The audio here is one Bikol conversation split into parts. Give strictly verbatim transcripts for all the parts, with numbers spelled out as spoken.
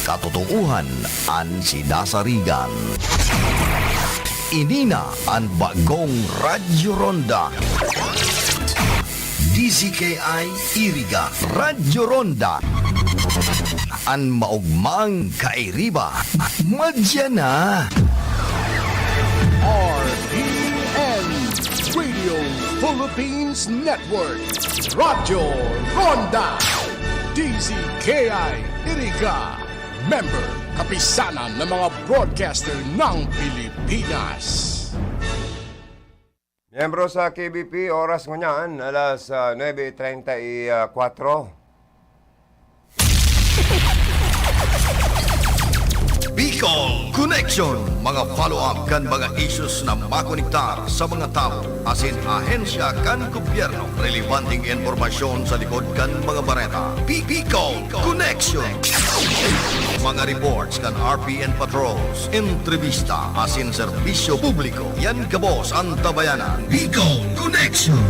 Katotoohan an sinasarigan. Ini na an bagong Radyo Ronda. D Z K I Iriga, Radyo Ronda. An maogmang kairiba, madya na. R P N, Radio Philippines Network, Radyo Ronda, D Z K I Iriga, member, Kapisanan ng mga Broadcaster ng Pilipinas. Miyembro sa K B P, oras ngunyan, alas, ah, nuebe treinta y cuatro. Bicol Connection, mga follow-up kan mga issues na makonektar sa mga tawo asin ahensya kan gobyerno. Relevanteng impormasyon sa likod kan mga bareta. Bi-, Bicol Connection. Mga reports kan R P N patrols, entrevista asin serbisyo publiko. Yan gabos an tabayanan. Bicol Connection.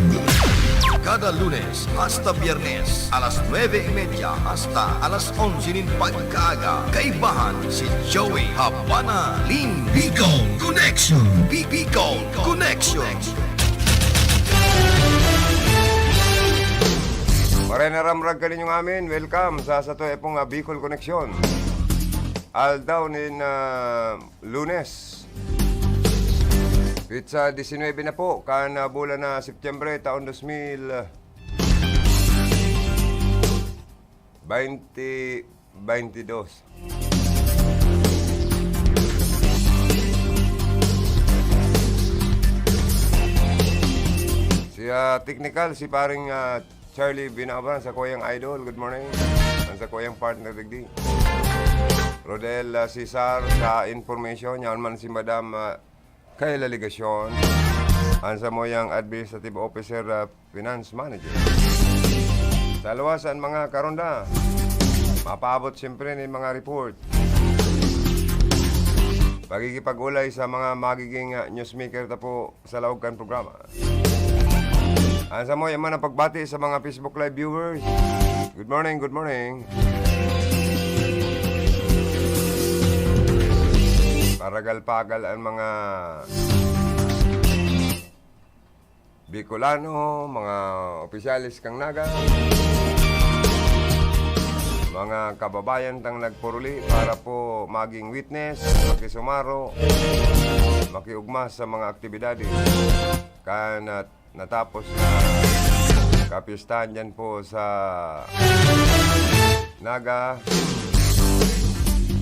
Kada Lunes hasta Biyernes, alas nuebe y media hasta alas onse nin pagkaaga, kaibahan si Joey Habana Lim. Bicol Connection. Bi-, Bicol Connection. Maray na ramrag kaninyo ngamin. Welcome sa satoya pong, ah, Bicol Connection. Aldaw nin, ah, Lunes. Petsa disinwebe na po, kan, ah, bulan na Setyembre, taon dos mil baynte, baynte dos. Si, ah, technical, si paring, ah, Charlie Binaban, sa kuyang idol, good morning. Ang sa kuyang partner, digdi. Rodel, ah, Cesar, sa information, yaon man si Madam, ah, Kayla Legacion, ang samuyang administrative officer, ah, finance manager. Sa luwas, ang mga karonda, mapaabot siyempre nin mga report. Pagkikipag-ulay sa mga magiging, ah, newsmaker ta po sa laog kan programa. Ang samuya man ang pagbati sa mga Facebook Live viewers. Good morning, good morning. Paragal-pagal ang mga Bicolano, mga opisyales kan Naga, mga kababayan tang nagpuruli para po maging witness, makisumaro, makiugma sa mga aktibidades kan, ah, natapos na kapistahan dyan po sa Naga,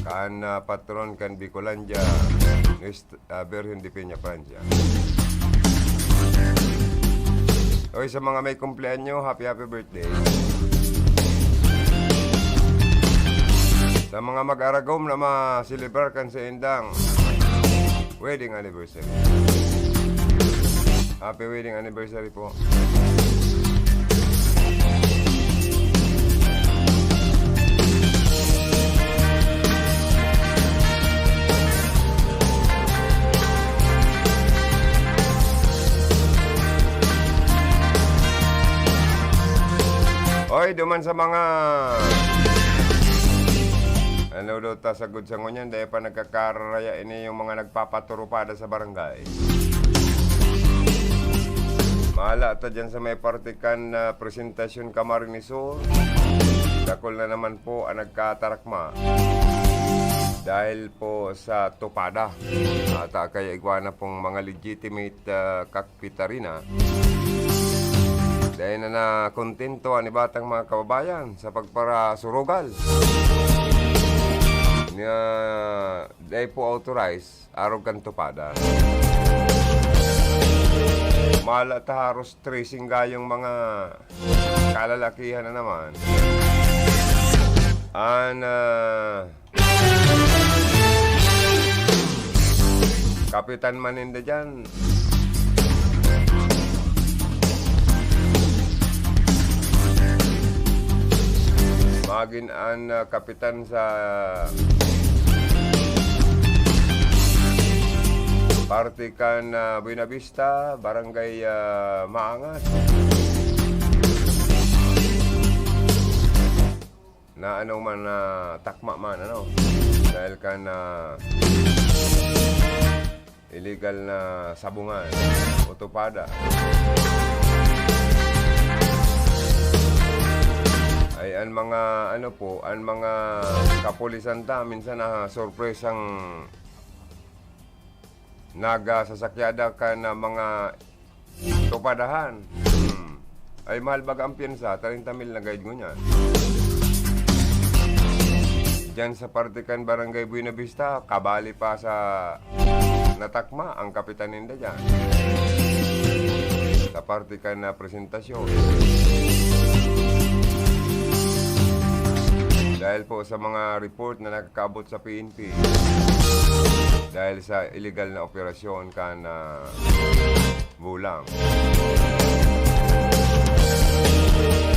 kan, ah, patron kan Bicolandia, Nuestra, ah, Virgen de Peña, Francia. Oy, sa mga may kumpleanyo, happy, happy birthday. Sa mga mag-aragom na ma-celebrar kan saindang wedding anniversary. Happy wedding anniversary po. Oy, duman sa mga, ano daw ta sagod sa ngunyan, dahil pa nagkakararaya ini yung mga nagpapaturupada sa barangay. Mahala ta dyan sa may parte kan, ah, Presentacion, Camarines Sur. Dakul na naman po ang nagkatarakma dahil po sa tupada. Ata kaya igwa na pong mga legitimate, ah, kakpitarina. Dahil na nakontento ang ibatang mga kababayan sa pagparasurugal na dahil po authorized arog kan tupada. Mahala ta haros tracing gayong mga kalalakihan na naman. An, ah, kapitan man ninda dyan. Magin an, ah, kapitan sa parte kan, ah, Buenavista, Barangay, ah, Maangas. na ano man, na takma man, ano? Dahil kan, ah, illegal na sabungan o tupada. Ay, ang mga, ano po, ang mga kapulisan ta, minsan na sorpresang nagasasakyada kan, ah, mga tupadahan. Hmm. Ay, mahal baga ang piyansa, treinta mil na gayod ngunyan. Diyan sa parte kan Barangay Buena Vista, kabali pa sa natakma ang kapitan ninda diyan. Sa parte kan, ah, presentasyon. Dahil po sa mga report na nakakaabot sa P N P, dahil sa illegal na operasyon kan, ah, bulang.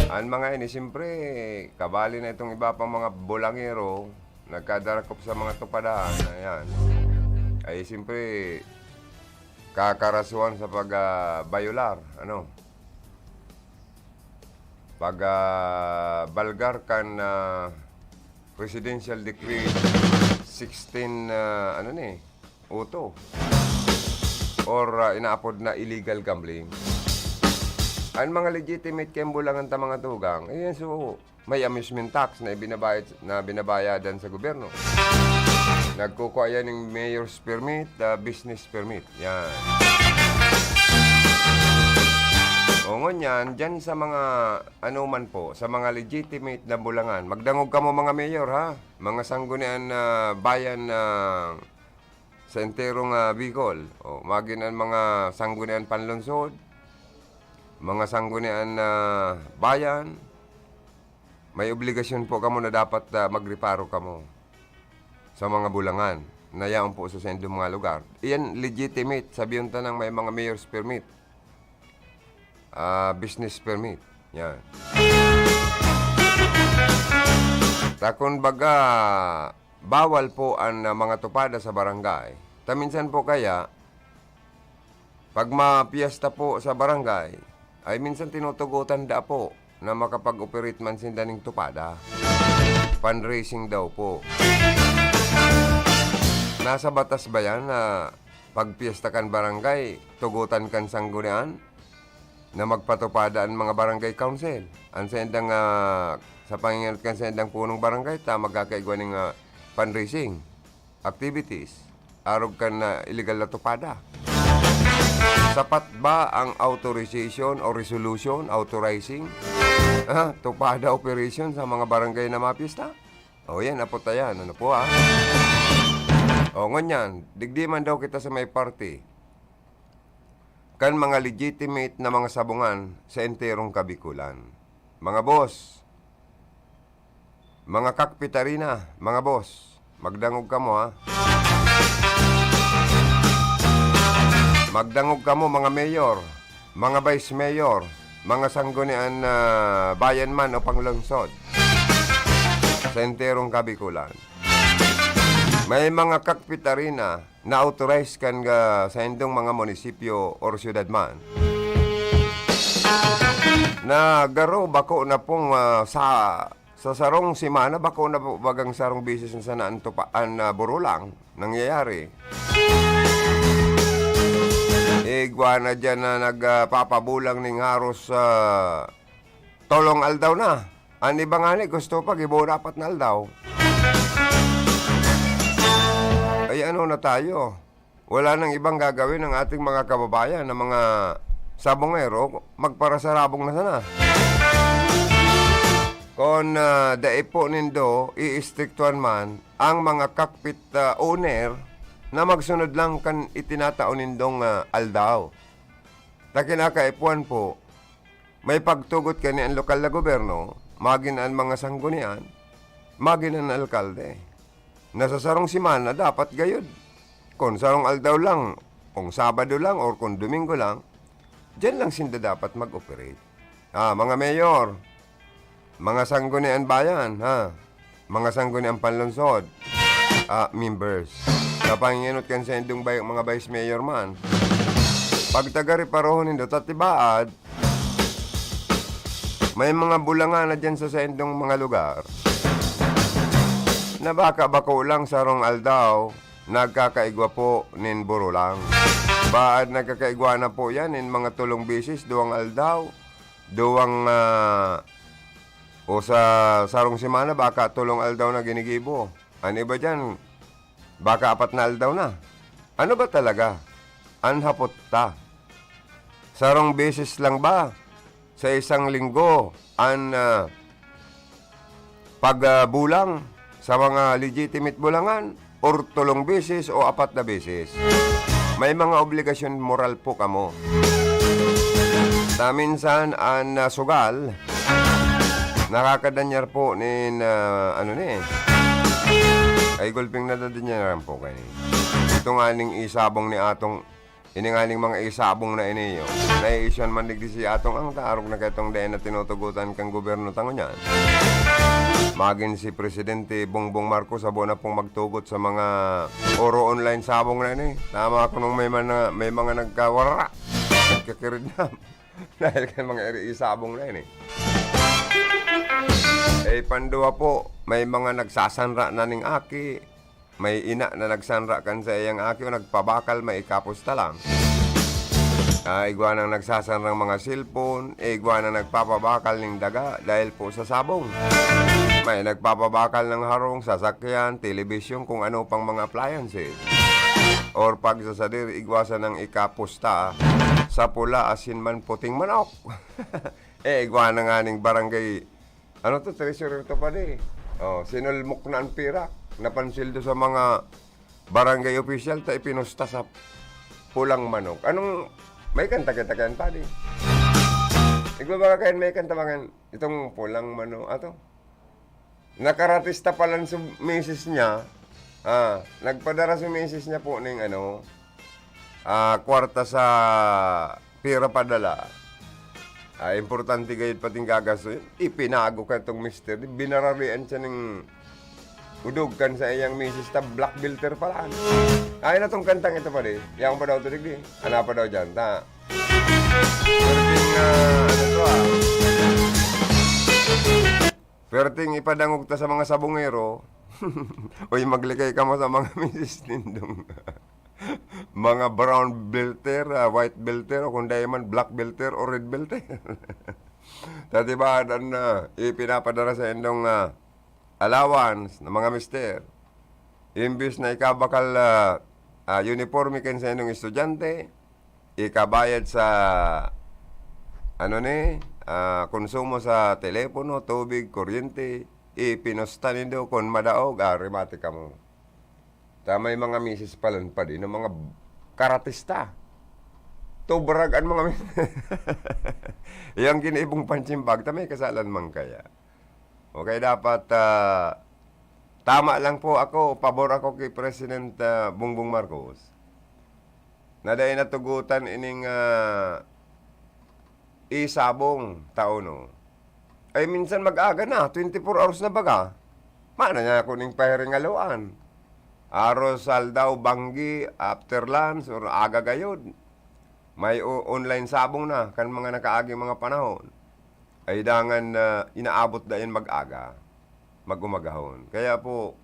Ang mga ini, siyempre, kabali na itong iba pang mga bulangero, nagkadarakop sa mga tupadahan, ayan. Ay, siyempre, kakarasuhan sa pag, ah, bayolar, ano? Pag, ah, balgar kan, ah, Presidential Decree sixteen, ah, ano ni, uto. Or, ah, inaapod na illegal gambling. Ang mga legitimate kayong bulangan ta, mga tugang, ayan, so, may amusement tax na ibinabayad, na binabayadan sa gobyerno. Nagkukuha yan ng mayor's permit, ah, business permit. Yan. O, ngunyan, dyan sa mga, ano man po, sa mga legitimate na bulangan, magdangog kamo, mga mayor, ha? Mga sanggunian na bayan na sa enterong, ah, Bicol. O, magin ang mga sanggunian panlungsod, mga sanggunian na bayan, may obligasyon po kamo na dapat, ah, magreparo kamo sa mga bulangan na yaon po sa saindong mga lugar. Iyan legitimate, sabihon ta nang may mga mayor's permit, ah, business permit. Yan. Ta kun baga, bawal po an, ah, mga tupada sa barangay. Ta minsan po kaya, pag mapiyesta po sa barangay, ay minsan tinutugutan da po na makapag-operate man sinda ning tupada. Fundraising daw po. Nasa batas ba yan na pag piyesta kan barangay, tugutan kan sanggunian na magpatupada an mga barangay council? An saindang, ah, sa pangingenot kan saindang punong barangay ta magkakaigwa ning, ah, fundraising activities, arog kan, ah, illegal na tupada. Sapat ba ang authorization o resolution authorizing, ah, tupada operation sa mga barangay na mapiyesta? O yan, apot ta yan. Ano po, ah? O, ngunyan, digdi man daw kita sa may party kan mga legitimate na mga sabungan sa enterong Kabikulan. Mga boss, mga kakpitarina, mga boss, magdangog kamo, ha? Magdangog kamo, mga mayor, mga vice mayor, mga sanggunian na bayan man o panglungsod sa enterong Kabikulan. May mga kakpitarina na authorize kan ga saindong mga munisipyo or syudad man na garo bako na pong, ah, sa, sa sarong semana, bako na po bagang sarong beses na sana an tupa-, an, ah, burulang nangyayari. Igwa na diyan na nagpapabulang ning haros, ah, tolong aldaw na. An iba ngani gusto pa, gibo na apat na aldaw. Ay, ano na tayo? Wala nang ibang gagawin ang ating mga kababayan na mga sabongero, magparasarabong na sana. Kun, ah, dai po nindo iistriktuhan man ang mga cockpit, ah, owner na magsunod lang kan itinatao nindong, ah, aldaw. Ta kinakaipuhan po, may pagtugot kani an lokal na gobyerno, magin an mga sanggunian, magin an alkalde, na sa sarong semana dapat gayod. Kun sarong aldaw lang, kun Sabado lang, or kun Domingo lang, diyan lang sinda dapat mag-operate. Ah, mga mayor, mga sanggunian bayan, ha? Mga sanggunian panlungsod, ah, members. Sa pangingenot kan saindong bay-, mga vice mayor man, pagtagareparohon nindo, ta tibaad, may mga bulangan na diyan sa saindong mga lugar. Na baka bako lang sarong aldaw, nagkakaigwa po nin burulang. Baad nagkakaigwa na po yan nin mga tolong beses, duwang aldaw, duwang, ah, o sa sarong semana, baka tolong aldaw na ginigibo. An iba diyan, baka apat na aldaw na. Ano ba talaga an hapot ta? Sarong beses lang ba sa isang linggo an, ah, pagbulang sa mga legitimate bulangan or tolong beses o apat na beses? May mga obligasyon moral po kamo. Ta minsan an, ah, sugal nakakadanyar po nin, ah, ano ni, ay gulping nadadanyaran po kaini. Ito nga ning isabong ni atong Ini nganing mga isabong na ini, oh. Naiisyan man digdi si atong ang taarog na ketong dai na tinutugotan kan gobyerno ta ngunyan. Magin si Presidente Bongbong Marcos, habo na pong magtugot sa mga oro online sabong na ini. Tama ko nung may man-, may mga nagkawara, nagkakiridnap dahil kan mga iri isabong na ini. Eh, panduwa po, may mga nagsasanra na ning aki. May ina na nagsanra kan saiyang aki o nagpabakal, maikaposta lang. Ah, igwa nang nagsasanrang mga cellphone, igwa nang nagpapabakal ning daga dahil po sa sabong. May nagpapabakal ng harong, sasakyan, telebisyon, kung ano pang mga appliances. Or pagsasadir, igwa sanang ikaposta sa pula, asin man puting manok. Eh, igwa na nga ning barangay Ano to, treasurer to, padi? Oh, sinulmok na an pirak. Napansweldo sa mga barangay official, ta ipinusta sa pulang manok. Anong, may kanta kita kayan, padi? Igbabaga kayan, may kanta ba kayan? Itong pulang manok, ato? Nakaratista palan sa misis niya. Ah, nagpadara sa misis niya po ning ano, ah, kwarta sa pira padala. Ah, importante gayud pating gagasto yun. Ipinago ka itong mister. Di, binararian siya ning udog kan sa iyang misis ta black belter pala. Ay, na tong kantang ito, pare. Yaon pa daw to, digdi. Ana pa daw dyan, ta. Pero ting, ah, ano to, ah? Pero ting ipadangog ta sa mga sabongero. Uy, maglikay kamo sa mga misis nindong. Mga brown belter, ah, white belter, o kung dai man, black belter o red belter. Ta diba, an, ah, ipinapadara sa indong, ah, allowance na mga mister. Imbis na ikabakal, ah, ah, uniporme kan sa indong estudyante, ikabayad sa, ano ni, ah, konsumo sa telepono, tubig, kuryente, ipinusta nindo kun madaog, ah, remate kamo. Ta may mga misis palan padi na mga karatista. Tubrag an mga mis-, yang giniibong pansimbag, ta may kasalan man kaya. Okay, dapat, ah, tama lang po ako, pabor ako kay President, ah, Bongbong Marcos. Na dai natugutan ining, ah, isabong ta, no? Ay, minsan mag-aga na, twenty-four hours na baga. Maana niya ako ning pahiring alawaan. Aros, aldaw, banggi, after lunch, or aga gayod. May o-, online sabong na kan mga nakaaging mga panahon. Ay dangan na inaabot dayon mag-aga, mag-umagahon. Kaya po,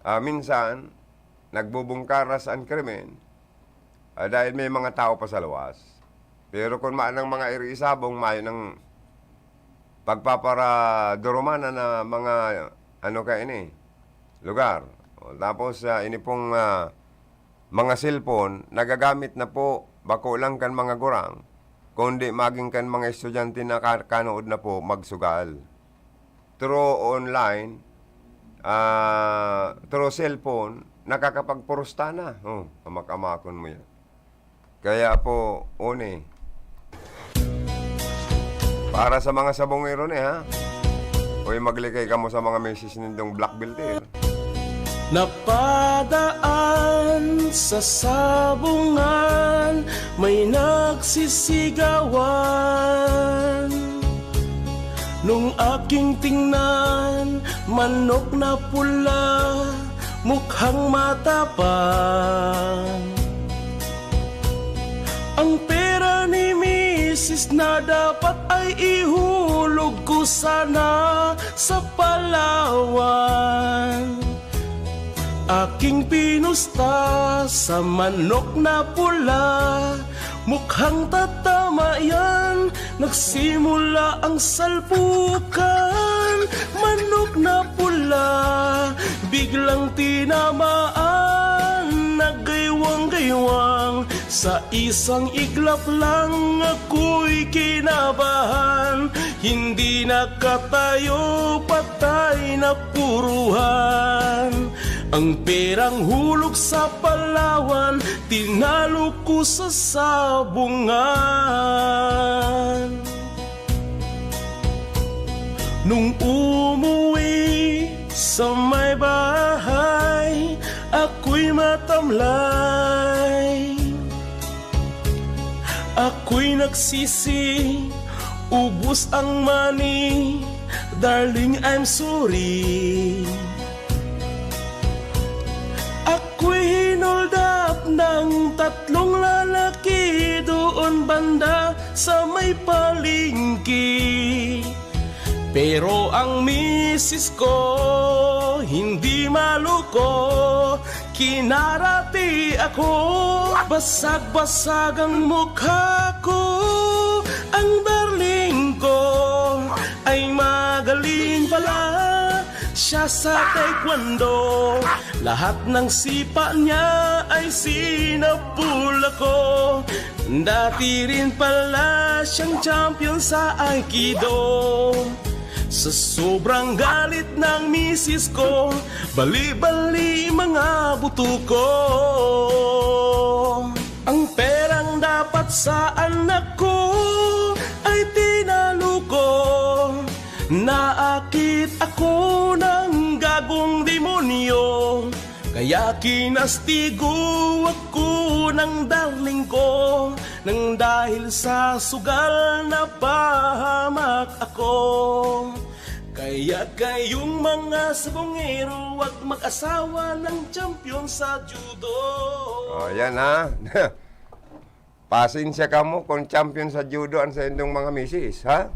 ah, minsan, nagbubungkaras an krimen, ah, dahil may mga tao pa sa luwas. Pero kung maanang mga iri isabong, mayo nang pagpaparadoromanan na mga, ano, kaini, lugar. O, tapos, ah, ini pong, ah, mga cellphone, nagagamit na po, bako lang kan mga gurang, kundi magin kan mga estudyante na ka-, kanood na po magsugal. Through online, ah, through cellphone, nakakapagpurusta na. Oh, amak-amakon mo yan. Kaya po, uni. Para sa mga sabongero ni, ha? Uy, maglikay kamo sa mga misis nindong black belter. Napadaan sa sabungan, may nagsisigawan. Nung aking tingnan, manok na pula, mukhang matapang. Ang pera ni Misis na dapat ay ihulog ko sana sa Palawan. Aking pinusta sa manok na pula, mukhang tatama yan. Nagsimula ang salpukan, manok na pula, biglang tinamaan, naggaywang-gaywang. Sa isang iglap lang ako'y kinabahan, hindi nakatayo, patay na puruhan. Ang perang hulog sa Palawan, tinalo ko sa sabungan. Nung umuwi sa may bahay, ako'y matamlay. Ako'y nagsisi, ubos ang money, darling, I'm sorry. Ako'y hinold up ng tatlong lalaki doon banda sa may palengke. Pero ang misis ko hindi maloko, kinarati ako. Basag-basag ang mukha ko, ang darling ko ay magaling pala siya sa taekwondo. Lahat ng sipa niya ay sinapul ako. Dati rin pala siyang champion sa Aikido. Sa sobrang galit ng misis ko, bali-bali mga buto ko. Ang perang dapat sa anak ko ay tinalo ko. Naakit ako ng gagong demonyo, kaya kinastigo ako ng darling ko, nang dahil sa sugal na pahamak ako. Kaya kayong mga sabongero, wag mag-asawa ng champion sa judo. Oh, yan ha. Pasensya kamo kung champion sa judo ang sa indong mga misis, ha?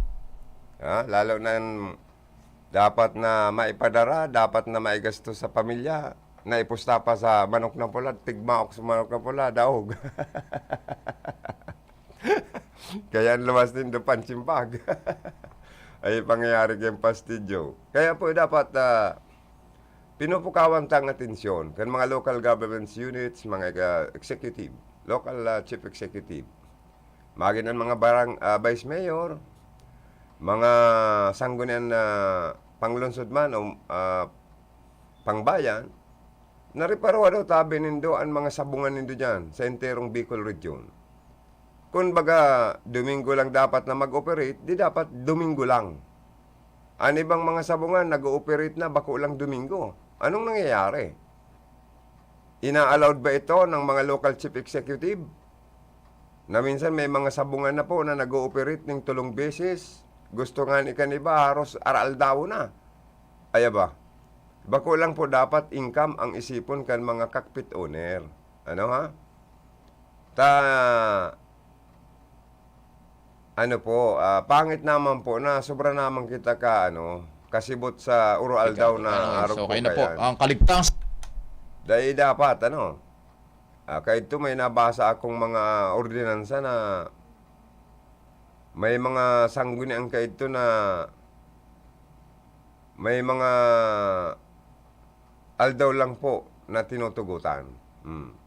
Ha? Lalo na yung dapat na maipadara, dapat na maigasto sa pamilya, naipusta pa sa manok na pula, tigmaok sa manok na pula, daog. Kaya ang luwas nindo, pansimbag. Ay, pangyayari kayong pastidyo. Kaya po, dapat ah, pinupukawan tang atensyon kan mga local governance units, mga ah, executive, local ah, chief executive. Magin ang mga barang, ah, vice mayor, mga sanggunian na panglungsod man o ah, pangbayan, nareparuha daw tabi nindo an mga sabungan nindo diyan sa enterong Bicol Region. Kun baga, Domingo lang dapat na mag-operate, di dapat Domingo lang. An ibang mga sabungan nag-ooperate na bako lang Domingo. Anong nangyayari? Ina-allowed ba ito ng mga local chief executive? Na minsan may mga sabungan na po na nag-ooperate ning tulong beses. Gusto nga ni kan iba, haros araaldaw na. Aya ba? Bako lang po dapat income ang isipon kan mga cockpit owner. Ano ha? Ta ano po, ah, pangit naman po na sobra naman kita ka ano, kasibot sa uro-aldaw na Ano, arog so, po kaya na po, kaya. Ang kaligtas. Dahil dapat ano, ah, kaidto may nabasa akong mga ordinansa na may mga sanggunian kaidto na may mga aldaw lang po na tinutugutan. Hmm.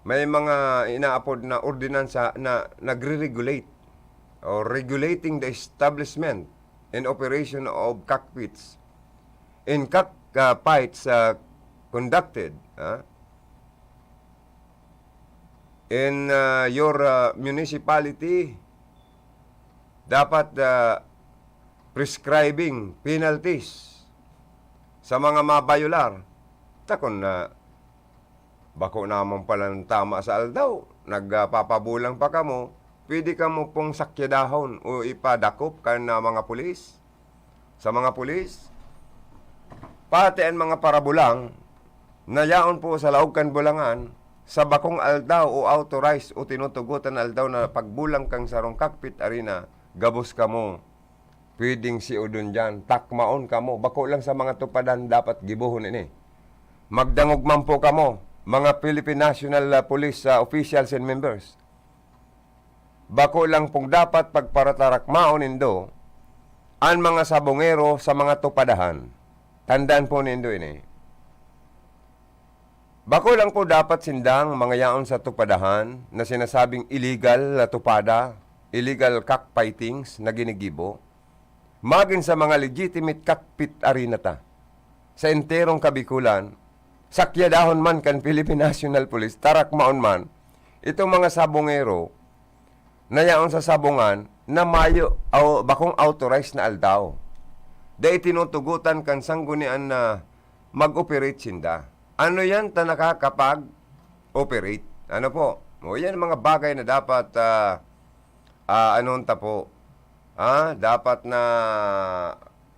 May mga inaapod na ordinansa na nagre-regulate or regulating the establishment and operation of cockpits in cockfights uh, conducted ah, in uh, your uh, municipality. Dapat uh, prescribing penalties sa mga mabayolar. Takon na bako naman pala ng tama sa aldaw, nagpapabulang pa kamo, pwede kamo pong sakyadahon o ipadakop kan na mga pulis. Sa mga pulis, pati ang mga parabulang na yaon po sa laog kan bulangan, sa bakong aldaw o authorized o tinutugotan na aldaw na pagbulang kan sarong cockpit arena, gabos kamo pwedeng siudon diyan. Takmaon kamo. Bako lang sa mga tupadan dapat gibohon ini. Magdangog man po kamo, mga Philippine National, ah, Police, ah, officials and members. Bako lang pong dapat pagparatarakmaon nindo an mga sabongero sa mga tupadahan. Tandaan po nindo ini. Bako lang po dapat sindang mga yaon sa tupadahan na sinasabing illegal na tupada, illegal cockfightings na ginigibo, magin sa mga legitimate cockpit arena ta. Sa enterong Kabikulan, sakyadahon man kan Philippine National Police, tarakmaon man, itong mga sabongero na yaon sa sabongan na mayo o bakong authorized na aldaw. Dai tinutugotan kan sanggunian na mag-operate sinda. Ano yan ta nakakapag-operate? Ano po? O yan ang mga bagay na dapat, ah, ah, anon ta po. Ah, dapat na,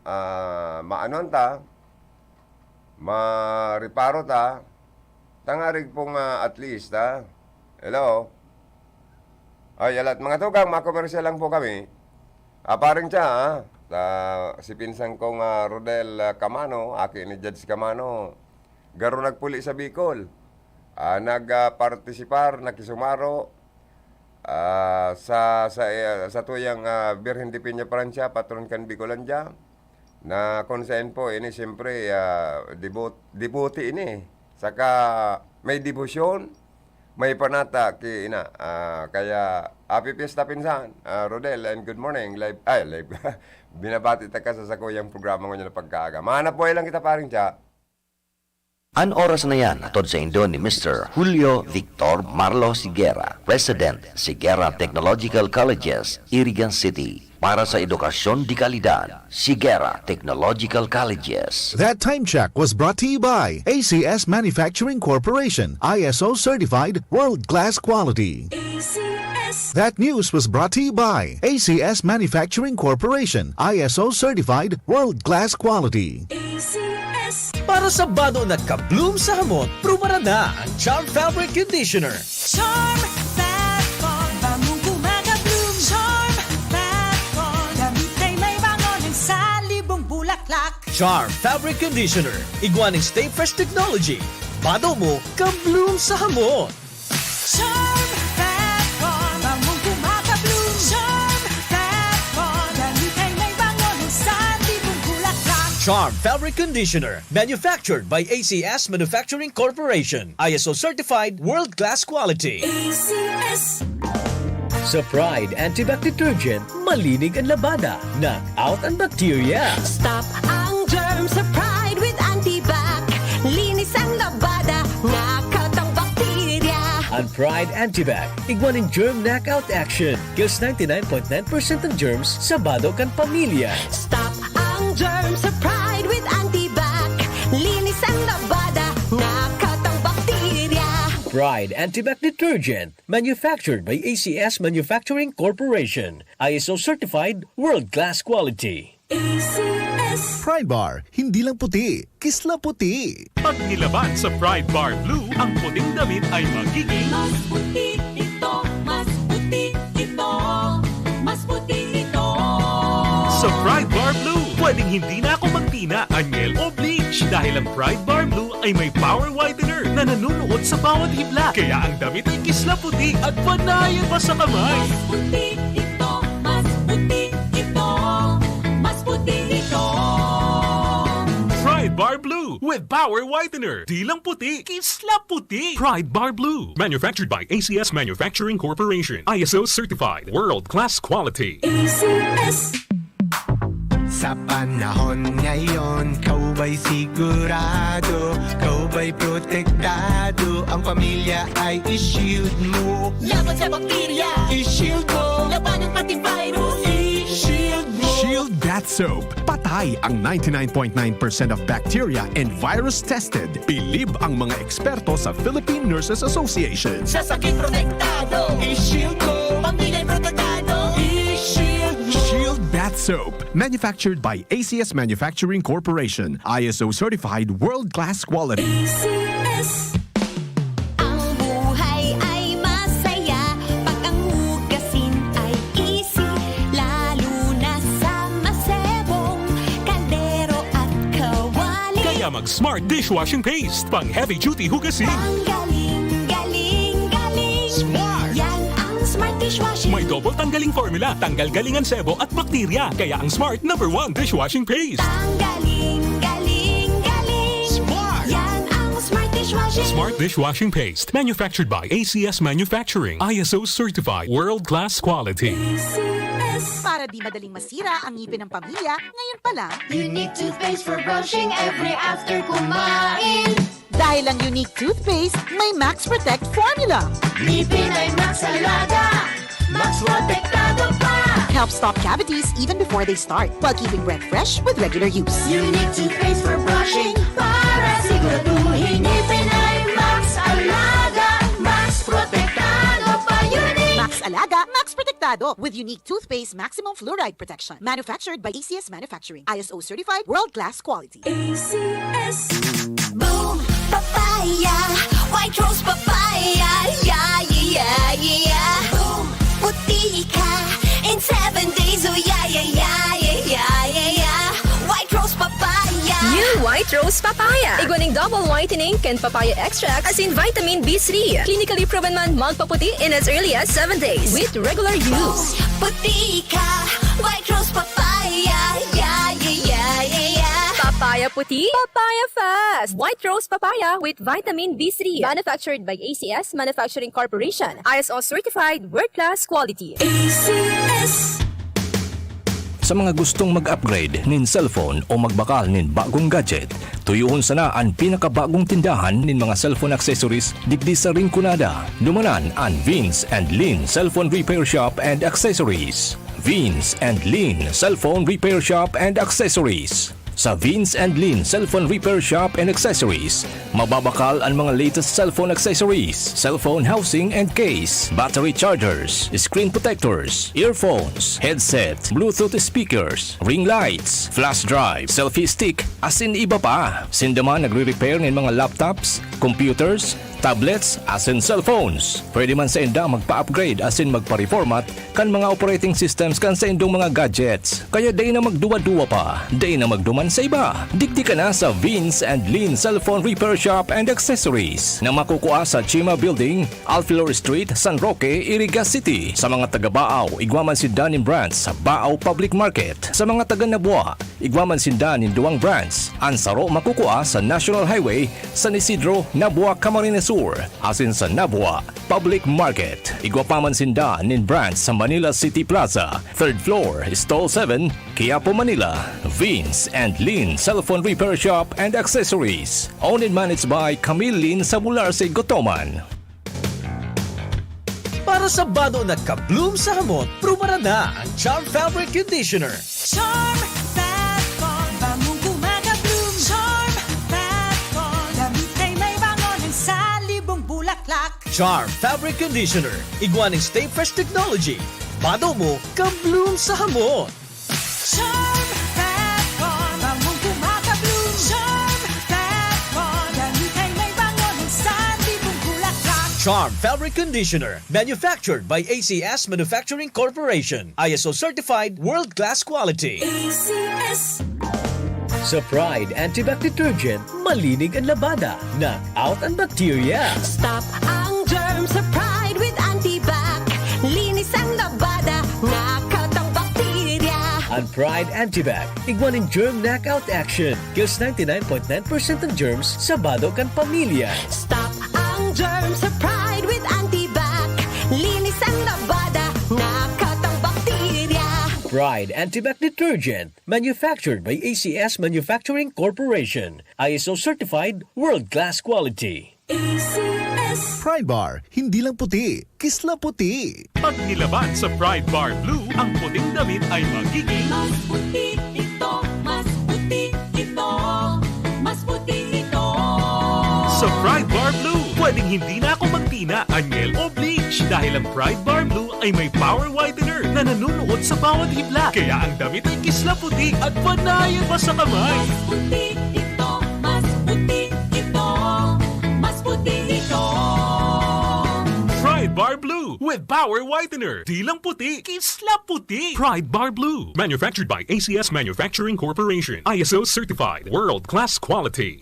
ah, maanon ta, mareparo ta, tangarig pong, ah, at least, ah. Hello? Ay, alat mga tugang, makomersyal lang po kami. Ah, paring siya, ah. Ta, si pinsan kong, ah, Rodel, ah, Camano, aki ni Judge Camano, garo nagpuli sa Bicol. Ah, nag, ah, partisipar, nakisumaro, ah, sa, sa, eh, sa tuyang, ah, Birhen de Peña Francia, patron kan Bicolandia, na kung saan po, ini siyempre, ah, debot-, debote ini. Saka may debosyon, may panata ki ina. Ah, kaya, happy fiesta, pinsan. Ah, Rodel, and good morning. Live, ay, live. Binabati ta ka sa sakuyang programa ngunyan na pagkaaga. Mahanap buhay lang kita, paring Cha. An oras na yan, hatod saindo ni Mister Julio Victor Marlo Sigera, President, Sigera Technological Colleges, Irigan City. Para sa edukasyon de kalidad, Sigera Technological Colleges. That time check was brought to you by A C S Manufacturing Corporation, I S O certified, world-class quality. A C S. That news was brought to you by A C S Manufacturing Corporation, I S O certified, world-class quality. A C S. Para sa bado na ka-bloom sa hamot, prubaran na ang Charm Fabric Conditioner. Charm Fat Ball, bangong gumagabloom. Charm Fat Ball, damit ay may bango ng salibong bulaklak. Charm Fabric Conditioner, igwa nin Stay Fresh Technology. Bado mo, ka-bloom sa hamot. Charm Fat Ball, bangong gumagabloom. Charm Fat Ball, damit ay may bango ng salibong bulaklak. Charm Fabric Conditioner, manufactured by A C S Manufacturing Corporation. I S O certified, world-class quality. A C S. Sa Pride Antibac Detergent, malinig an labada, knock out an bacteria. Stop ang germ sa Pride with Antibac. Linis ang labada, knock out ang bakterya. An Pride Antibac, igwa nin germ knockout action. Kills ninety-nine point nine percent ng germs sa bado kan pamilya. Stop ang germ sa Pride with Antibac. Linis ang labada, knock out ang bakterya. Pride Antibac Detergent, manufactured by A C S Manufacturing Corporation. I S O certified, world-class quality. A C S. Pride Bar, hindi lang puti, kisla puti. Pag nilaban sa Pride Bar Blue, ang puting damit ay magiging mas puti ito, mas puti ito, mas puti ito. Sa Pride Bar Blue, pwedeng hindi na ako magtina, anyel o bleach dahil ang Pride Bar Blue ay may power whitener na nanunuot sa bawat hibla. Kaya ang damit ay kisla puti at panayan pa sa kamay. Mas puti ito, mas puti ito, mas puti ito. Pride Bar Blue with Power Whitener. Di lang puti, kisla puti. Pride Bar Blue. Manufactured by A C S Manufacturing Corporation. I S O certified. World class quality. A C S. Sa panahon ngayon, kaw ba'y sigurado? Kaw ba'y protektado? Ang pamilya ay i-shield mo. Laban sa bakterya, i-shield mo. Labanan pati virus, i-shield mo. Shield Bath Soap. Patay ang ninety-nine point nine percent of bacteria and virus tested. Bilib ang mga eksperto sa Philippine Nurses Association. Sa sakit protektado, i-shield mo. Pamilya protektado, i-shield mo. Shield Bath Soap. Manufactured by A C S Manufacturing Corporation. I S O certified world-class quality. A C S. Ang buong Smart dishwashing paste, pang heavy duty hugasin. Ang galing, galing, galing. Smart. Yan ang Smart dishwashing. May double tanggaling formula, tanggal galing ang sebo at bakterya. Kaya ang Smart number one dishwashing paste. Ang galing, galing, galing. Smart. Yan ang Smart dishwashing. Smart dishwashing paste, manufactured by A C S Manufacturing, I S O certified, world class quality. Para di madaling masira ang ngipin ng pamilya, ngayon pa lang. Unique toothpaste for brushing every after kumain. Dahil ang Unique toothpaste, may Max Protect formula. Ngipin ay Max Alaga, Max Protektado pa. Helps stop cavities even before they start, while keeping breath fresh with regular use. Unique toothpaste for brushing para siguraduhin ngipin ay Max Alaga, Max Protektado pa. Unique. Max Alaga, Max Protektado with Unique toothpaste maximum fluoride protection. Manufactured by A C S Manufacturing. I S O certified, world-class quality. A C S. Boom! Papaya! White Rose Papaya! Yeah, yeah, yeah, yeah! Boom! Puti ka in seven days! Oh, yeah, yeah, yeah, yeah, yeah, yeah, yeah! White Rose Papaya! New White Rose Papaya. Igwa nin double whitening kan papaya extract, asin vitamin B three. Clinically proven man magpaputi in as early as seven days with regular use. Puti ka, White Rose Papaya, yeah, yeah, yeah, yeah, yeah. Papaya puti, papaya fast. White Rose Papaya with vitamin B three. Manufactured by A C S Manufacturing Corporation. I S O certified, world-class quality. A C S. Sa mga gustong mag-upgrade nin cellphone o magbakal nin bagong gadget, tuyohon sana an pinakabagong tindahan nin mga cellphone accessories digdi sa Rinconada. Dumanan an Vince and Lin Cellphone Repair Shop and Accessories. Vince and Lin Cellphone Repair Shop and Accessories. Sa Vince and Lin Cellphone Repair Shop and Accessories, mababakal an mga latest cellphone accessories, cellphone housing and case, battery chargers, screen protectors, earphones, headset, Bluetooth speakers, ring lights, flash drive, selfie stick, asin iba pa. Sinda man nagre-repair nin mga laptops, computers, tablets, asin cellphones. Pwede man sainda magpa-upgrade asin magpa-reformat kan mga operating systems kan saindong mga gadgets. Kaya dai na magduwa-duwa pa, dai na magduman sa iba. Digdi ka na sa Vince and Lin Cellphone Repair Shop and Accessories na makukua sa Chima Building, Alfilor Street, San Roque, Iriga City. Sa mga taga Baao, igwa man sinda nin branch sa Baao Public Market. Sa mga taga Nabua, igwa man sinda nin duwang branch. An saro makukua sa National Highway, San Isidro, Nabua, Camarines Sur, asin sa Nabua Public Market. Igwa pa man sinda nin branch sa Manila City Plaza, third floor, stall seven, Quiapo, Manila. Vince and Lin Cellphone Repair Shop and Accessories. Owned and managed by Camille Lin Sabularse Gotoman. Para sa bado na ka-bloom sa hamot, prubaran na ang Charm Fabric Conditioner. Charm Fat Con, bangong kumaka-bloom. Charm Fat Con, damit ay may bango ng salibong bulaklak. Charm Fabric Conditioner, igwa nin Stay Fresh Technology. Bado mo, ka-bloom sa hamot. Charm Fat Con, bangong kumaka-bloom. Charm Fat Con, damit ay may bango ng salibong bulaklak. Charm Fabric Conditioner, manufactured by A C S Manufacturing Corporation. I S O certified, world-class quality. A C S. Sa Pride Antibac Detergent, malinig an labada, knock out an bakterya. Stop ang germ sa Pride with Antibac. Linis ang labada, knock out ang bakterya. An Pride Antibac, igwa nin germ knockout action. Kills ninety-nine point nine percent ng germs sa bado kan pamilya. Stop ang germ sa Pride with Antibac. Linis ang labada, knock out ang bakterya. Pride Antibac Detergent, manufactured by A C S Manufacturing Corporation. I S O certified, world-class quality. A C S. Pride Bar, hindi lang puti, kisla puti. Pag nilaban sa Pride Bar Blue, ang puting damit ay magiging mas puti ito, mas puti ito, mas puti ito. Sa Pride Bar Blue, pwedeng hindi na ako magtina, anyel o bleach dahil ang Pride Bar Blue ay may power whitener na nanunuot sa bawat hibla. Kaya ang damit ay kisla puti at panayan pa sa kamay. Mas puti ito, mas puti ito, mas puti ito. Pride Bar Blue with Power Whitener. Di lang puti, kisla puti. Pride Bar Blue. Manufactured by A C S Manufacturing Corporation. I S O certified. World class quality.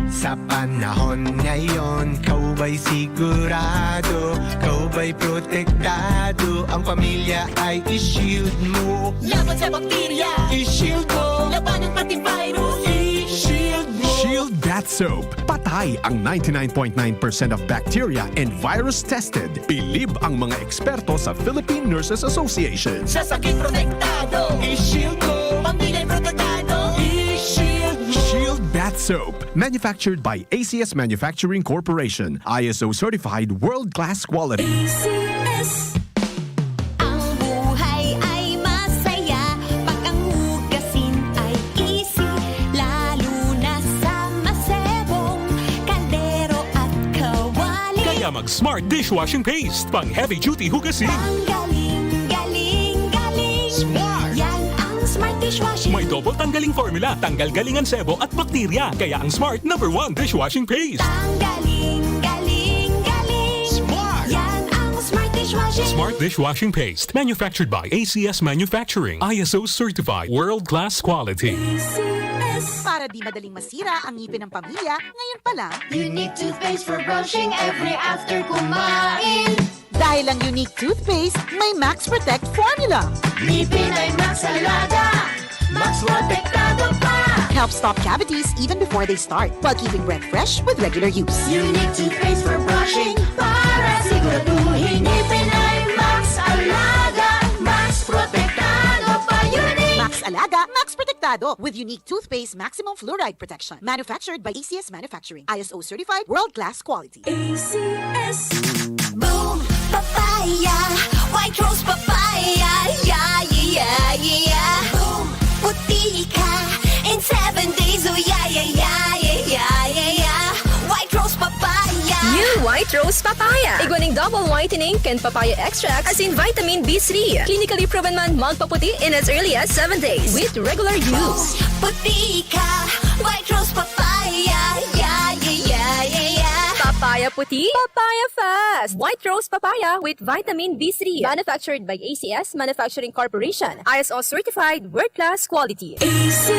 Sa panahon ngayon, ikaw ba'y sigurado? Ikaw ba'y protektado? Ang pamilya ay i-shield mo. Laban sa bakterya, i-shield mo. Labanan pati virus, i-shield mo. Shield Bath Soap. Patay ang ninety-nine point nine percent of bacteria and virus tested. Bilib ang mga eksperto sa Philippine Nurses Association. Sa sakit protektado, i-shield mo. Pamilya protektado, i-shield mo. Shield Bath Soap. Manufactured by A C S Manufacturing Corporation. I S O certified world-class quality. Ang buhay ay masaya pag ang hugasin ay easy, lalo na sa masebong kaldero at kawali. Kaya mag Smart Dishwashing Paste, pang heavy duty hugasin. Ang galing, galing, galing. Smart! Yan ang Smart Dishwashing. May double tanggaling formula, tanggal galing ang sebo at bakterya. Kaya ang Smart number one dishwashing paste. Ang galing, galing, galing. Smart! Yan ang Smart Dishwashing. Smart Dishwashing Paste. Manufactured by A C S Manufacturing. I S O certified. World class quality. Para di madaling masira ang ngipin ng pamilya, ngayon pa lang. Unique toothpaste for brushing every after kumain. Dahil ang Unique Toothpaste may Max Protect Formula. Ngipin ay Max Alaga, Max Protektado pa. Helps stop cavities even before they start, while keeping breath fresh with regular use. Unique Toothpaste for brushing para siguraduhin ngipin ay Max Alaga, Max Protektado pa. Unique! Max Alaga, Max Protektado with Unique Toothpaste Maximum Fluoride Protection. Manufactured by A C S Manufacturing. I S O certified, world-class quality. A C S. Boom! Papaya! White Rose Papaya! Yeah, yeah, yeah, yeah! Boom! Puti ka in seven days! Oh, yeah, yeah, yeah, yeah, yeah, yeah, yeah! White Rose Papaya! New White Rose Papaya! Igwa ning double whitening kan papaya extract asin vitamin B three. Clinically proven man magpaputi in as early as seven days with regular use. Puti ka! White Rose Papaya! Yeah, yeah, yeah, yeah, yeah! Papaya puti, papaya fast! White Rose Papaya with vitamin B three. Manufactured by A C S Manufacturing Corporation. I S O certified, world-class quality. A C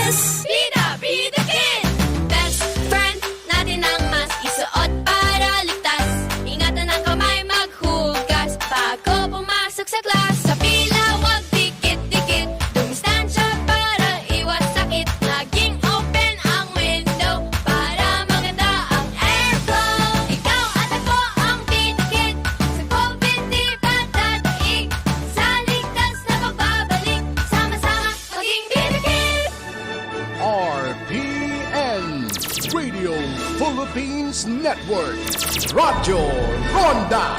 S. Bida, bida, kid! Best friend natin ang mask, isuot para ligtas. Ingatan ang kamay, maghugas bago pumasok sa class. Sa pila, wag dikit-dikit. Dumistansya para iwas sakit. Laging open ang window para maganda ang airflow. Ikaw at ako ang bida, kid. Sa COVID di pa dadaig. Sa ligtas na pagbabalik. Sama-sama maging bida, kid. R P N, Radio Philippines Network, Radyo Ronda,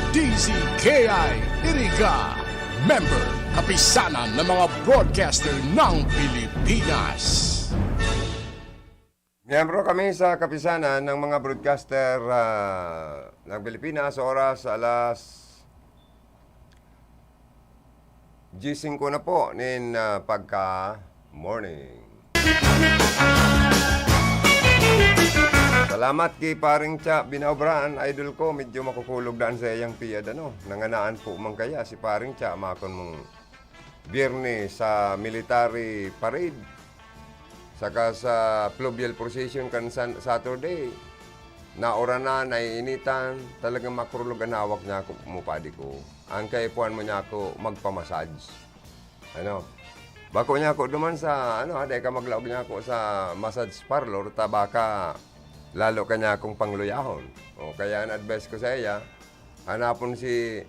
D Z K I Iriga, member, Kapisanan ng mga Broadcaster ng Pilipinas. Miyembro kami sa Kapisanan ng mga Broadcaster ah, ng Pilipinas, oras alas Gising ko na po nin ah, pagka morning. Salamat ki Paring Cha Binaobraan, idol ko. Medyo makukulog daan sa iyang piyad, ano. Nanganaan po man kaya si Paring Cha, makon mong Biyernes sa military parade. Saka sa fluvial procession kan Sun- Saturday, nauranan, naiinitan, talagang makurulog an hawak niya ako, mupadi ko. Ang kaipuhan mo niya ako, magpa-massage. Ano? Bako niya ako duman sa, ano, ha, dai ka maglaog niya ako sa massage parlor, ta baka lalo ka niya akong pangluyahon. O kaya an advice ko sa iya, hanapon si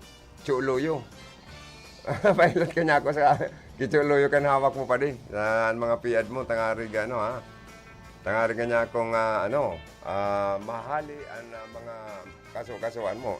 Chuluyo. Pilot ka niya ako sa kichuluyo kan hawak mo pa di. Sa mga piad mo, tangari gano ha. Tangari ka niya akong ah, ano, ah, mahali ang ah, mga kaso-kasuan mo.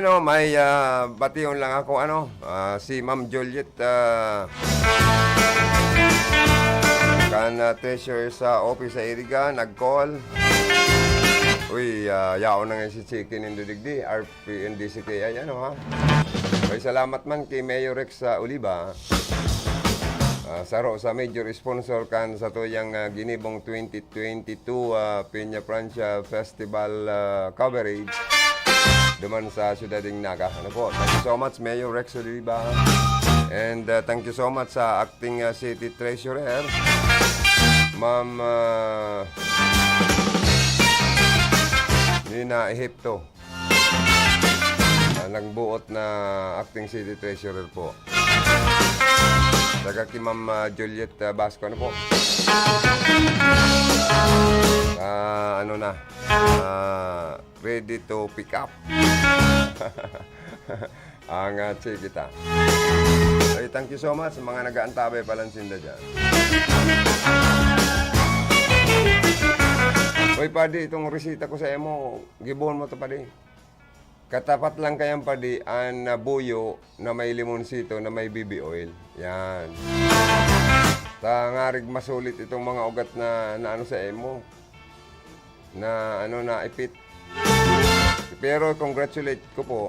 Ano, may, ah, bation lang ako, ano, ah, si Ma'am Juliet, ah, kan, ah, treasurer sa office sa Iriga, nag-call. Uy, ah, yaon na nga si Chicken Indo digdi, R P N D C K I, ano, ha? Uy, salamat man kay Mayor Rex sa Oliva. Ah, saro sa major sponsor kan satuyang, ah, ginibong twenty twenty-two, ah, Peña Francia Festival, ah, coverage duman sa Siyudad nin Naga. Ano po, thank you so much, Mayor Rex Oliva. And, ah, thank you so much sa acting, ah, city treasurer, Ma'am, ah, Nina Ehipto. Ah, nagbuot na acting city treasurer po. Saka kay Ma'am, ah, Juliet, ah, Basco, ano po? Ah, ano na, ah, ready to pick up. Ang, ah, Chikita. Ay, thank you so much sa mga nag-aantabay palan sinda dyan. Uy, padi, itong resita ko sa imo, gibohon mo to, padi. Katapat lang kayan, padi, an, ah, buyo na may limonsito na may B B oil. Yan. Ta ngarig masulit itong mga ugat na, na ano sa imo, na ano, na ipit. Pero congratulate ko po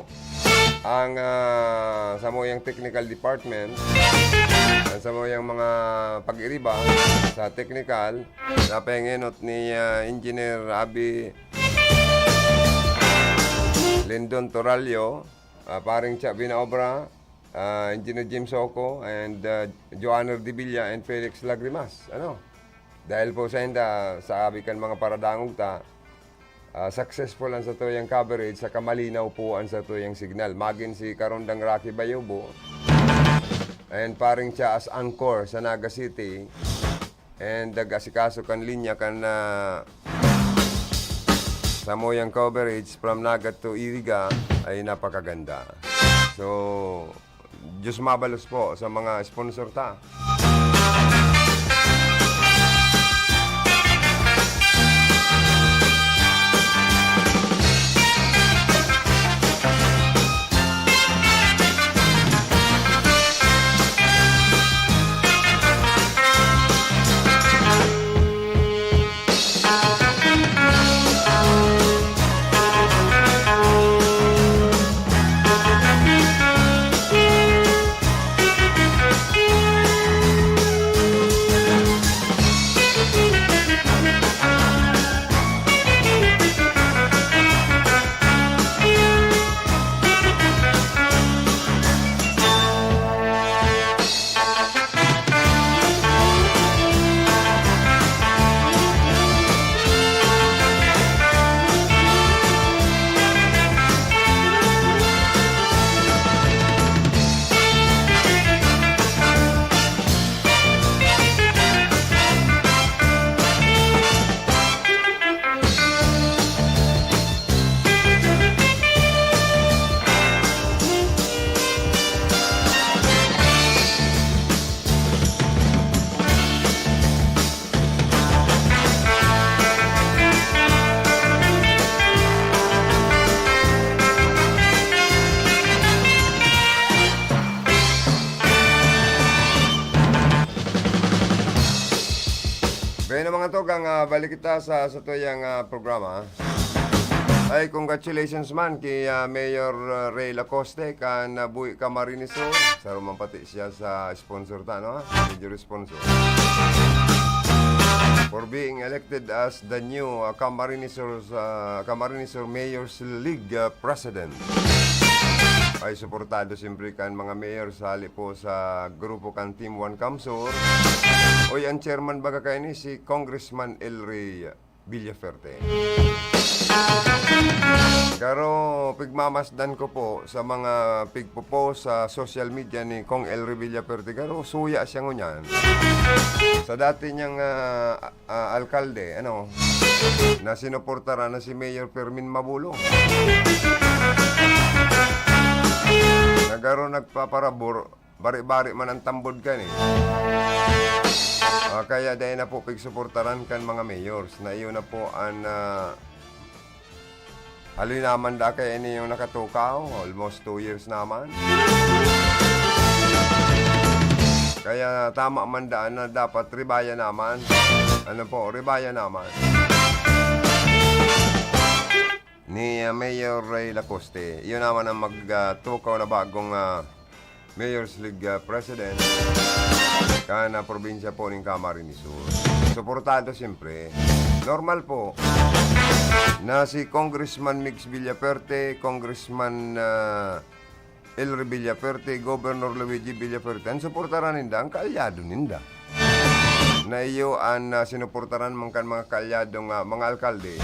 ang, ah, samuyang technical department, ang samuyang mga pag-iriba sa technical, na pahingenot ni, ah, Engineer Abi Lindon Torallo, ah, Paring Cha Binaobra, ah, Engineer Jim Soco, and, ah, Joanner Divilla and Felix Lagrimas. Ano? Dahil po sa inda, sa abi kan mga paradangog ta, ah, successful ang satuyang coverage, saka malinaw po ang satuyang signal. Magin si Karondang Rocky Bayobo and Paring Cha as anchor sa Naga City, and nag-asikaso kan linya kan, ah, samuyang coverage from Naga to Iriga ay napakaganda. So, Diyos mabalos po sa mga sponsor ta. Bueno, mga tugang, ah, balik kita sa, sa tuyang, ah, programa. Ay, congratulations man kay, ah, Mayor, ah, Rey Lacoste, kan, ah, Buhi Camarines Sur. Saro man pati siya sa sponsor ta, no? Major sponsor. For being elected as the new, ah, Camarines Sur, ah, Camarines Sur Mayor's League, ah, President. Ay, suportado siyempre kan mga mayor sa hali po sa grupo kan Team One CamSur. Oy, ang chairman baga kaini si Congressman El Rey Villafuerte. Garo, pigmamasdan ko po sa mga pigpo-post sa social media ni Cong El Rey Villafuerte. Garo, suya siya ngunyan. Sa dati niyang, ah, ah, alkalde, ano, na sinuportaran na si Mayor Fermin Mabulo. Na garo nagpaparabor, bari-bari man ang tambod kan eh. Ah, kaya dai na po pigsuportaran kan mga mayors na iyo na po an, ah, Haloy naman da kaya ini yung nakatukaw, almost two years naman. Kaya tama man daan na dapat ribaya naman. Ano po, ribaya naman. Ni, ah, Mayor Ray Lacoste. Iyon naman ang mag, ah, tukaw na bagong, ah, Mayor's League, ah, President kan, ah, probinsya po ning Camarines Sur. Suportado, siyempre. Normal po na si Congressman Migs Villaferte, Congressman, ah, Elry Villaferte, Governor Luigi Villaferte, ang suportaran ninda, ang kaalyado ninda. Na iyo an, ah, sinuportaran man kan mga kaalyadong, ah, mga alkalde.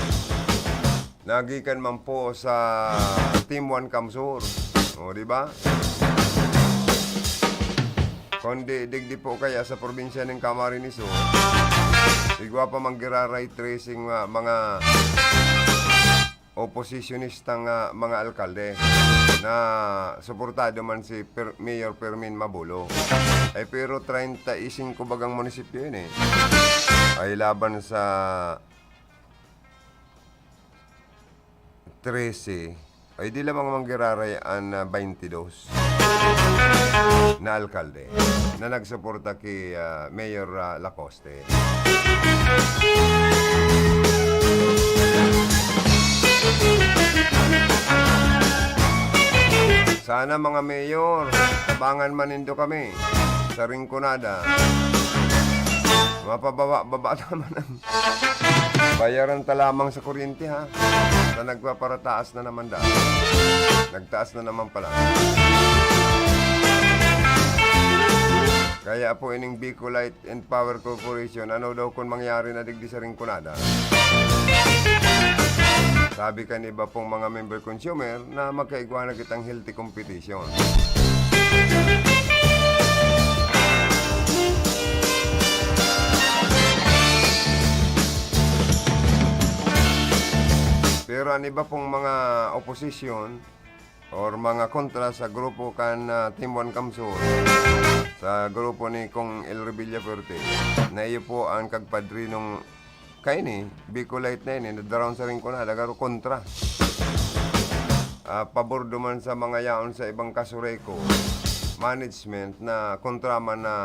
Nagikan man po sa Team One CamSur. O, di ba? Kundi digdi po kaya sa probinsya ning Camarines Sur, igwa pa man giraray tracing, ah, mga oposisyonistang, ah, mga alkalde na suportado man si Per-, Mayor Fermin Mabulo. Ay, pero treinta y cinco bagang munisipyo yun eh. Ay, laban sa trese, ay di lamang manggiraray an, ah, baintidos na alkalde na nagsuporta ki, ah, Mayor, ah, Lacoste. Sana, mga mayor, tabangan man nindo kami sa Rinconada. Mapababa-baba naman ang bayaran ta lamang sa kuryente, ha? Sa nagpaparataas na naman daan. Nagtaas na naman pala. Kaya po ining Bicolite and Power Corporation, ano daw kun mangyari na digdi sa Rinconada? Sabi kan iba pong mga member consumer na magkaigwa na kitang healthy competition. Pero ang iba pong mga opposition, or mga kontra sa grupo kan, ah, Team One CamSur, sa grupo ni Cong Elry Villafuerte, na iyo po ang kagpadrinong kaini, Bicolite na ini, na daraon sa Rinconada, garo kontra. Ah, pabor duman sa mga yaon sa ibang Casureco management na kontra man na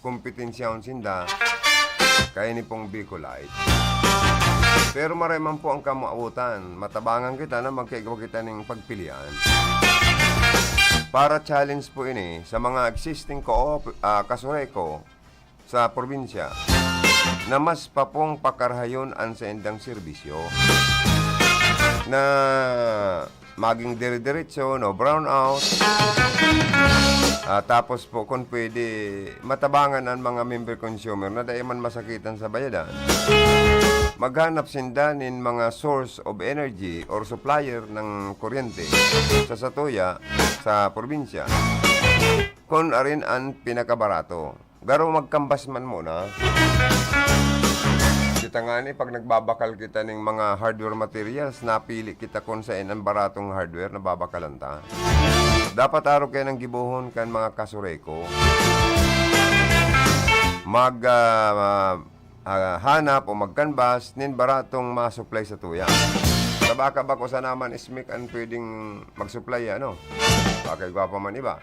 kompetensyaon sinda, kaini pong Bicolite. Pero maray man po ang kamawotan, matabangan kita na magkaigwa kita ning pagpilian. Para challenge po ini sa mga existing co-op, ah, Casureco sa probinsya na mas papong pakarahayon an saindang serbisyo na maging dire-diretso, no brownout. Ah, tapos po, kung pwede, matabangan an mga member consumer na dai man masakitan sa bayadan. Maghanap sinda nin mga source of energy or supplier ng kuryente sa satuya, sa probinsya. Kun arin an pinakabarato. Garo magkambas man muna. Kita ngani, pag nagbabakal kita ning mga hardware materials, napili kita kun saen an baratong hardware na babakalan ta. Dapat arog kayo nang gibohon kan mga Casureco. Mag, ah, ah, hanap o magkanbas nin baratong masupply sa tuya. Sa baka bako sana man ismik an pwedeng mag-supply, ano? Baka igwa pa man iba.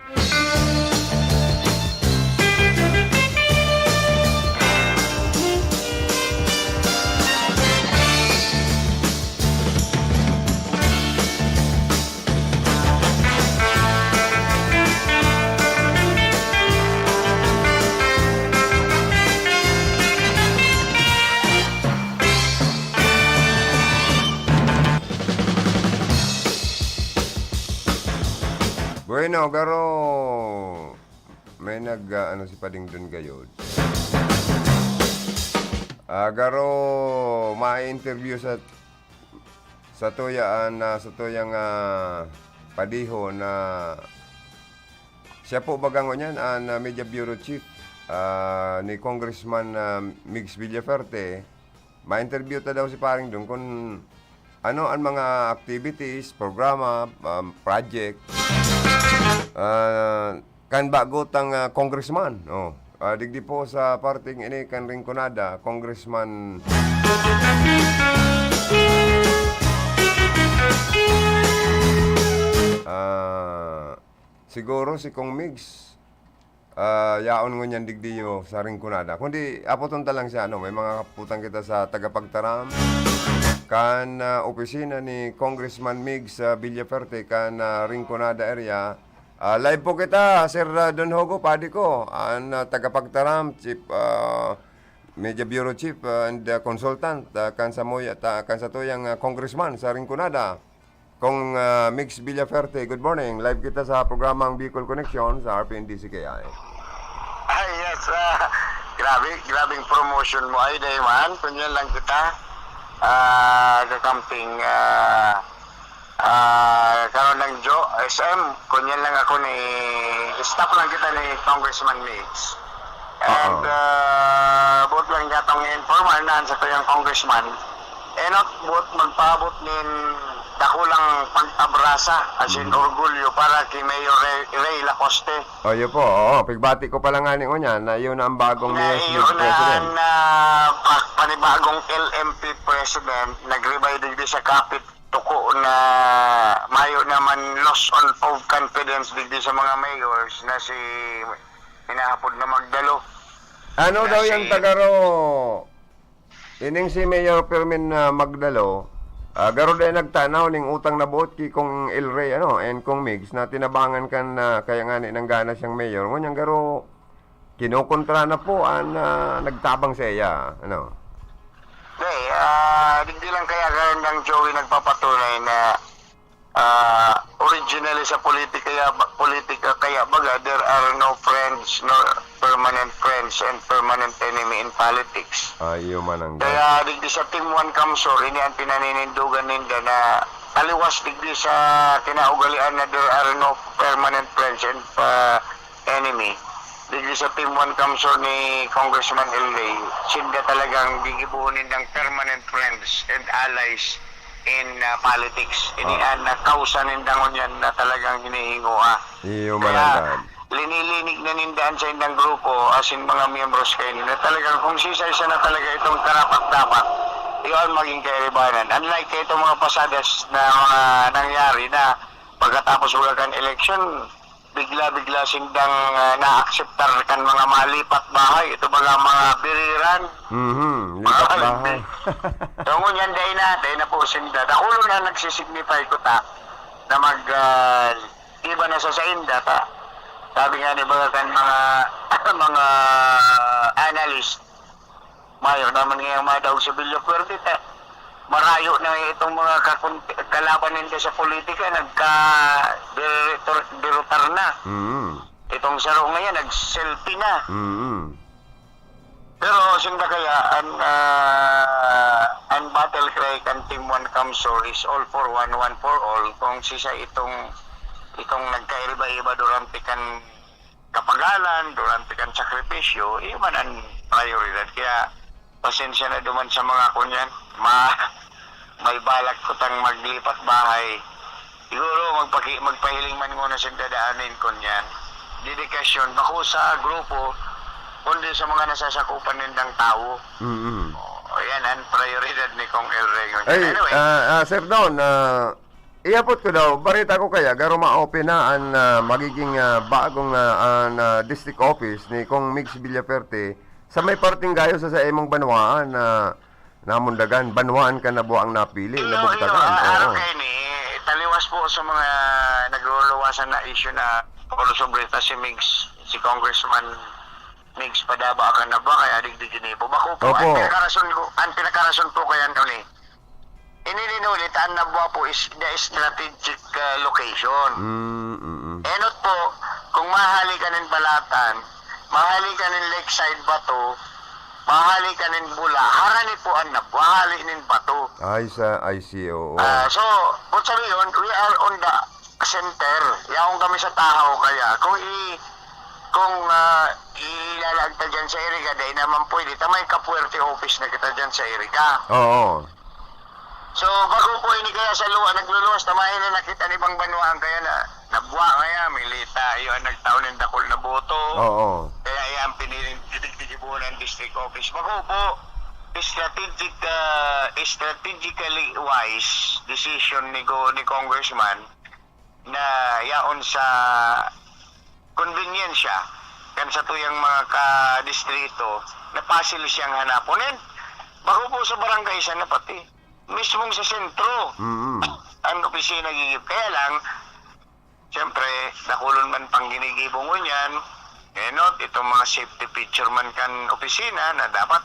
Bueno, garo, may nag, ah, ano, si Padingdon gayod. Ah, garo, ma-interview sa, sa tuyaan na, sa tuyang, ah, padiho na siya po baga ngunyan an, ah, Media Bureau Chief, ah, ni Congressman, ah, Migs Villaferte. Ma-interview ta daw si Paring Dong kun ano an mga activities, programa, um, project, ah, kan bago tang, ah, congressman. Oh. Ah, digdi po sa parting ini kan Rinconada, Congressman Ah, siguro si Kong Migs, ah, yaon ngunyan digdi iyo sa Rinconada. Kundi apoton ta lang siya, ano, may mga kaputan kita sa tagapagtaram kan, ah, opisina ni Congressman Migs sa Villaferte kan, ah, Rinconada area. Ah, live po kita, Sir, ah, Don Hugo, padi ko, an, ah, tagapagtaram, Chief, ah, Media Bureau Chief, ah, and, ah, Consultant, ah, kan samuya ta kan satuyang, ah, Congressman sa Rinconada, Kong, ah, Migs Villaferte. Good morning. Live kita sa programang Bicol Connection sa R P N D C K I. Ay, yes, ah, grabe, grabeng promotion mo. Ay, dai man, kunyan lang kita. Ah, kakamping, ah, ah, karon lang, Jo, S M, kunyan lang ako ni, staff lang kita ni Congressman Migs. And, Oo. ah, buot lang niya tong informal na sa tuyang congressman. Enot, buot magpaabot nin dakulang pag-abrasa, as in, Mhm. orgulyo para kay Mayor Rey, Rey Lacoste. Oh, yun po. Oo, pigbati ko pala nga ni Unya na yun ang bagong Na Mayor's iyo League na President. ang, ah, pa-, panibagong L M P President, nag-revive digdi sa Kapit, tuko na mayo naman loss on, of confidence digdi sa mga mayors na si hinahapod na Magdalo. Ano Na daw si yung tagaro? Ining si Mayor Fermin, ah, Magdalo, ah, garo dai nagtanaw ning utang na buot ki Kong El Rey, ano, and Kong Migs na tinabangan kan, ah, kaya ngani nanggana siyang mayor. Ngunyan garo, kinokontra na po an, ah, nagtabang sa iya, ano. Dai, ah, digdi lang kaya garo nang Joey nagpapatunay na ah, originally sa politika, ya-, politika kaya baga, there are no friends nor permanent friends and permanent enemy in politics. Ah, iyo man ang Kaya digdi sa Team One Kamsur, ini ang pinaninindugan ninda na taliwas digdi sa kinaugalian na there are no permanent friends and, ah, enemy. Digdi sa Team One Kamsur ni Congressman El Rey, sinda talagang gigibohon nindang permanent friends and allies in, ah, politics. Ini Ah. an, ah, kausa ninda ngunyan na talagang hinihingoa. Iyo, Kaya, mananggad. linilinig na ninda an saindang grupo, as in mga miyembros kaini, na talagang kung sisa-isa na talaga itong karapat-dapat, iyon maging kairibanan. Unlike kay itong mga pasadas na mga nangyari na pagkatapos baga kan eleksyon, bigla-bigla sindang, ah, naakseptar kan mga malipat bahay. Ito baga mga biriran. Mhm, lipat Mga bahay. So, ngunyan, dai na, dai na po sinda. Dakulo na nagsisignify ko ta na mag, ah, iba na sa sainda ta. Sabi nga ni baga kan mga, mga analyst, mayo naman ngayang madaog sa Villaferte ta. Marayo na itong mga kakun-, kalaban ninda sa politika, nagka-derotar, derotar na. Mm. Itong saro ngayon, nag-selfie na. Mm. Pero sinda kaya, an, ah, an battle cry kan Team One Kamsur is all for one, one for all. Kung sisa itong, itong nagkaiba-iba durante kan kapagalan, durante kan sakripisyo, iyo man an prayoridad. Kaya, pasensya na duman sa mga kunyan. Ma-, may balak ko tang maglipat bahay. Siguro, magpaki-, magpahiling man nguna sinda daanin kunyan. Dedikasyon, bako sa grupo, kundi sa mga nasasakupan nindang tawo. Mm-mm. O, yan ang prayoridad ni Kong El Rey ngunyan. Ay, Anyway. ah, ah, Sir Don, ah, Iapot ko daw, bareta ko kaya, garo ma-open na an, ah, magiging, ah, bagong, ah, an, ah, district office ni Kong Migs Villaferte sa may parting gayo sa, sa imong banwaan na namundagan, banwaan kan nabuang napili, Iyo, nabugtakan. iyo, ah, Oo. aram kayo ni, taliwas po sa mga nagluluwasan na issue na puro sobreta si Migs, si Congressman Migs Padaba kan nabwa, kaya digdi ginibo. Bako po, Opo. ang pinakarason ko, ang pinakarason po kaya ano ni, Ini rin ulit, ang Nabua po is the strategic, ah, location. Mm, mm, mm. Enot po, kung mahali ka nin Balatan, mahali ka nin Lakeside Bato, mahali ka nin Bula, harani po ang Nabua, hali nin Bato. Ay, sa I C, oo. Ah, so, but sabi yun, we are on the center. Yaon kami sa Tahaw kaya. Kung i-, kung, ah, ilalaag ta dyan sa Iriga, dahil naman pwede, ta may Kapuerte office na kita dyan sa Iriga. Oo. So, bako po ini kaya sa luwa, nagluluwas, tamahin na nakita ni Bang Banwaan kaya na, nabwa kaya, milita, iyo ang nagtao nin dakul na boto. Oo. Kaya iya ang piniling titigtigibuhan ng district office. Bako po, strategic, ah, strategically wise decision ni go-, ni Congressman, na yaon sa konbenyensya kan satuyang mga kadistrito na pasil siyang hanapon. And bako po sa barangay siya na pati, mismong sa sentro Mm. ang opisina gigib. Kaya lang, siyempre, dakulon man pang ginigibo ngunyan, enot, itong mga safety feature man kan opisina na dapat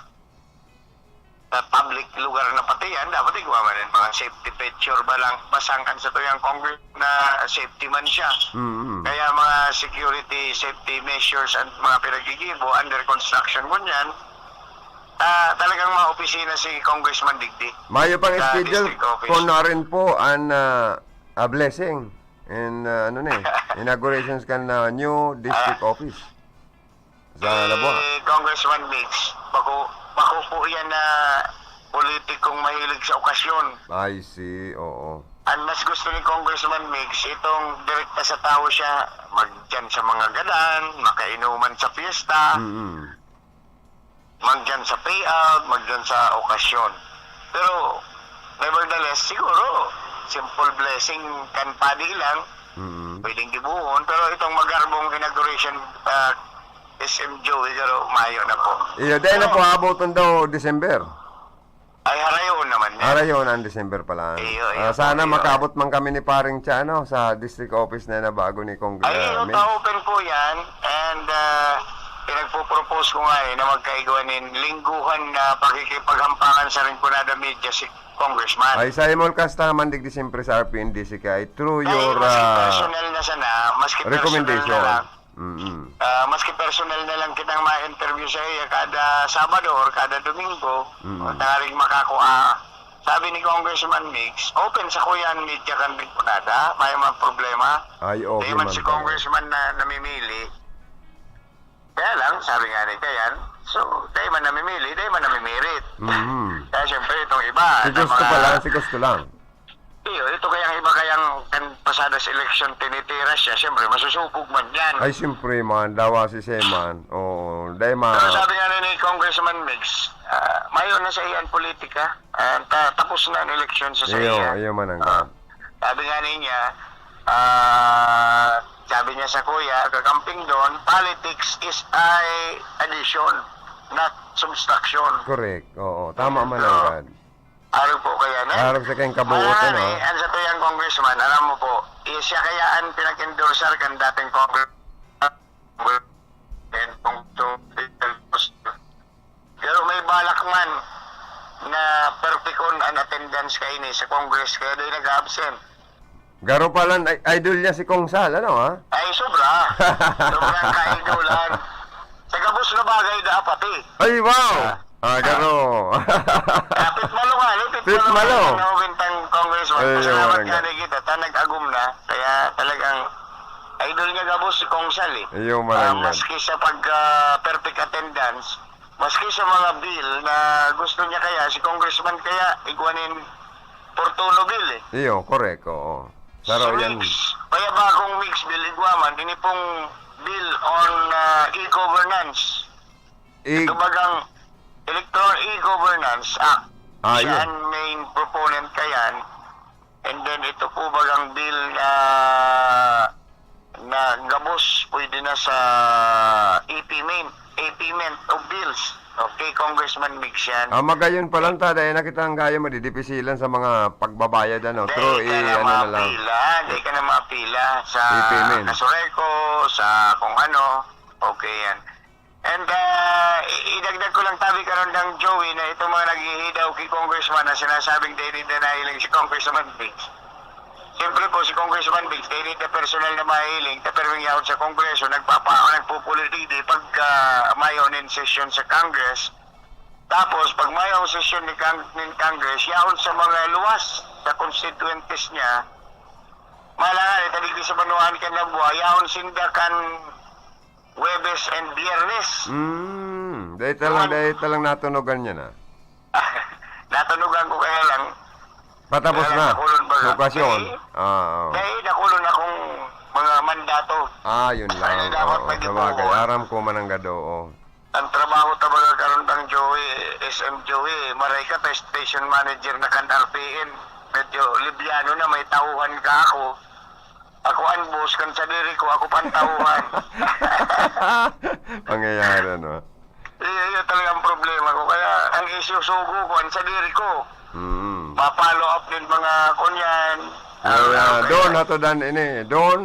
sa public lugar na pati yan, dapat igwa man yan, mga safety feature ba lang, basang kan satuyang Congress na safety man siya. Mm. Kaya mga security, safety measures and mga pinaggigibo, under construction ngunyan, ah, talagang mga opisina si Congressman digdi Mayo pang sa schedule, district office. Kuno rin po an, ah, a blessing and, ah, ano ni, inaugurations kan, ah, new district Ah. office sa Labuan. Si Congressman Migs, bako, bako po yan na politikong mahilig sa okasyon. I see, oo. Ang mas gusto ni Congressman Migs, itong direkta sa tao siya, magdyan sa mga gadan, makainuman sa piyesta, Mm-mm. magdyan sa payout, magdyan sa okasyon. Pero, nevertheless, siguro, simple blessing kan padi lang, Mm-mm. pwedeng gibohon, pero itong magarbong inauguration, ah, S M Joey, pero mayo na po. Iyo, dahil na Pero po, abutan daw December. Ay, harayon naman yan. Harayon ang December pala. Iyo, iyo Ah, sana po, iyo. makaabot man kami ni Paring Cha, ano, sa district office na nabago ni Cong-, Ay, ah, iyo, Migs. ta-open po yan. And, ah, pinagpo-propose ko nga eh, na magkaigwa nin lingguhan na pakikipaghampangan sa Rinconada Media si Congressman. Ay, sa imol kasta man digdi siyempre sa R P N D C kay through Ay, your, maski ah, personal na sana, maski personal recommendation. na lang. Mm-mm. Ah, maski personal na lang kitang ma-interview sa iya kada Sabado or kada Domingo, Mm-mm. o tangaring makakua. Sabi ni Congressman Migs, open sa kuyan media kan Rinconada, may mga problema. Ay, okay Di man man si talaga. Congressman na namimili. Kaya lang, sabi nga ni Kayan, so, dahil man namimili, dahil man namimirit. Mm-hmm. Kaya siyempre, itong iba, Si na gusto mga pa lang, si gusto lang. Iyo, ito kayang iba kayang kan pasadas eleksyon tinitira siya, siyempre, masusubog man yan. Ay, siyempre man, dawa si Seman. Oo, dahil ma- Pero sabi nga ni, ni Congressman Migs, ah, mayo na sa iyan politika. Ah, ta-, tapos na ang eleksyon sa Iyo, iya. iyo man ang Ah, sabi nga niya, ah, sabi niya sa kuya, kakamping doon, politics is a addition, not subtraction. Correct. Oo, tama man Pero, ang Arog po kaya na. Arog sa kayong kabuotan, Marami, ah. Ang sa tuyang congressman, alam mo po, eh, siya kaya ang pinag-endorser kan dating congress-, congressman kung to-, pero may balak man na perpikon ang attendance kaini sa Congress, kaya di nag-absent. Garo palan, i-, idol niya si Kong Sal, ano, ha? Ay, sobra. Sobrang kaidolan. Sa gabos na bagay, da, pati. Ay, wow! Ah. Ah, garo. Ah, Pit Malo nga, no? Pit Pit Malo Malo. Nga, no? Wintang congressman. Ay, Pasalamat yun, nga nga. ni kita, ta nag-agom na. Kaya talagang idol niya gabos si Kong Sal, eh. Iyo, Ah, malangan. maski sa pag, ah, perfect attendance, maski sa mga bill na gusto niya kaya, si congressman kaya, igwanin Portuno bill, eh. Iyo, correct, oo. Pero Sa yan Migs, kaya bagong Migs bill, igwa man, ini pong bill on, ah, e-governance. E- Ito bagang Electoral E-Governance Act. Ah, Siya yun. ang main proponent kayan. And then, ito po bagang bill na, na gabos, pwede na sa e-payment, e-payment of bills. Okay, Congressman Migs yan. Ah, magayon pa lang ta, dahil nakita ang gayo mo, didipisilan sa mga pagbabayad, ano, Dahil through ka e-, na ano na lang. mapila, dahil ka na mapila sa E-payment. Kasureco, sa kung ano. Okay yan. And, ah, i-, idagdag ko lang, tabi karon dang Joey, na itong mga naghihidaw kay Congressman na sinasabing dahil hindi nahiling si Congressman Migs. Siyempre po, si Congressman Migs, dahil hindi personal na mahiling, ta pero yaon sa Kongreso, nagpapa-, nagpupulidigdi pag, ah, mayo nin sesyon sa Congress. Tapos, pag mayo ang sesyon ni Cong-, nin Congress, yaon sa mga luwas sa constituentes niya, malangan, eh, taligdi sa banwaan kan Labuan, yaon sinda kan Huwebes and Biyernes. Mm, dahil talang, Naman- dahil talang natunugan niya na. Natunugan ko kaya lang. Patapos Kaya lang na. nakulon ba Sa nga? okasyon. Eh, Ah, oo. eh, nakulon akong mga mandato. Ah, yun Ay, lang. dapat Oo, maging sabagay. buo. Aram ko man ang gado, oo. Ang trabaho ta baga karon kang Joey, S M Joey, maray ka ta station manager na kan R P N. Medyo libyano na, may tauhan ka ako. Ako ang boss, kan sadiri ko, ako pa ang tauhan. Pangyayari, ano? Iyo, iyo talaga ang problema ko. Kaya ang issue, sugo ko, ang sadiri ko. Mm. Pa-follow up nin mga kunyan. Ay, Ang, ah, ang, Don, hatodan ini. Don,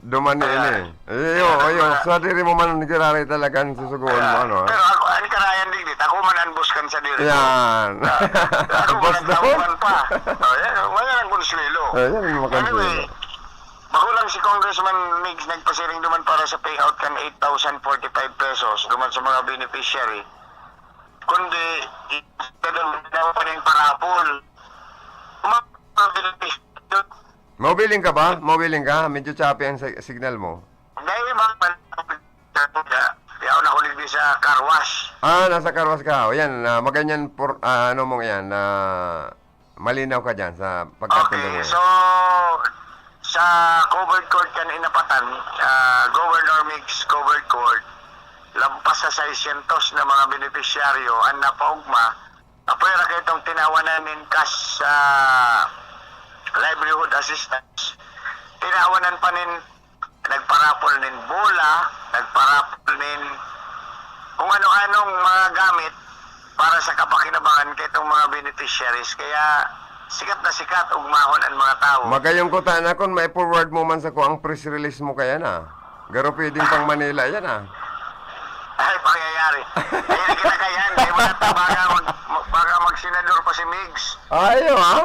duman ni Ayan. ini. Iyo, Ayan, iyo. mga Sadiri mo man giraray talaga ang susugoon mo, Ayan. ano, ah? Pero ako, ang karayan digdi, ako man ang boss kan sadiri ko. Yan. Ah, ako Boss man ang Don. tauhan pa. Oh, yan, wala nang konsuelo. Ayan, ang makonsuelo. Anyway, Magulang si Congressman Migs nagpasiring duman para sa payout kan eight thousand forty-five pesos duman sa mga beneficiary. Kundi, i-, pa rin parapol. Mga beneficiary. Mobiling ka ba? Mobiling ka? Medyo choppy ang si-, signal mo. Dahil mga yaon ako ligdi sa car wash. Ah, nasa car wash ka. O yan, ah, maganyan por-, ah, ano mong yan, ah, malinaw ka dyan sa pagkatindog Okay, mo. so, sa covered court kan inapatan, ah, Governor Mix covered court, lampas sa seiscientos na mga benepisyaryo ang napaugma, apwera kaitong tinawanan nin cash sa livelihood assistance. Tinawanan pa nin nagparapol nin bola, nagparapol nin kung ano-anong mga gamit para sa kapakinabangan kaitong mga beneficiaries. Kaya sikat na sikat, ugmahon ang mga tao. Magayong kuta na kun mai-forward mo man sa kuang press release mo kaya na. Garo pwedeng pang Manila yan, ah. Ay, pangyayari. Dili kita kayan. Di ba, baka mag-, baka magsenador pa si Migs. Ayaw, ah.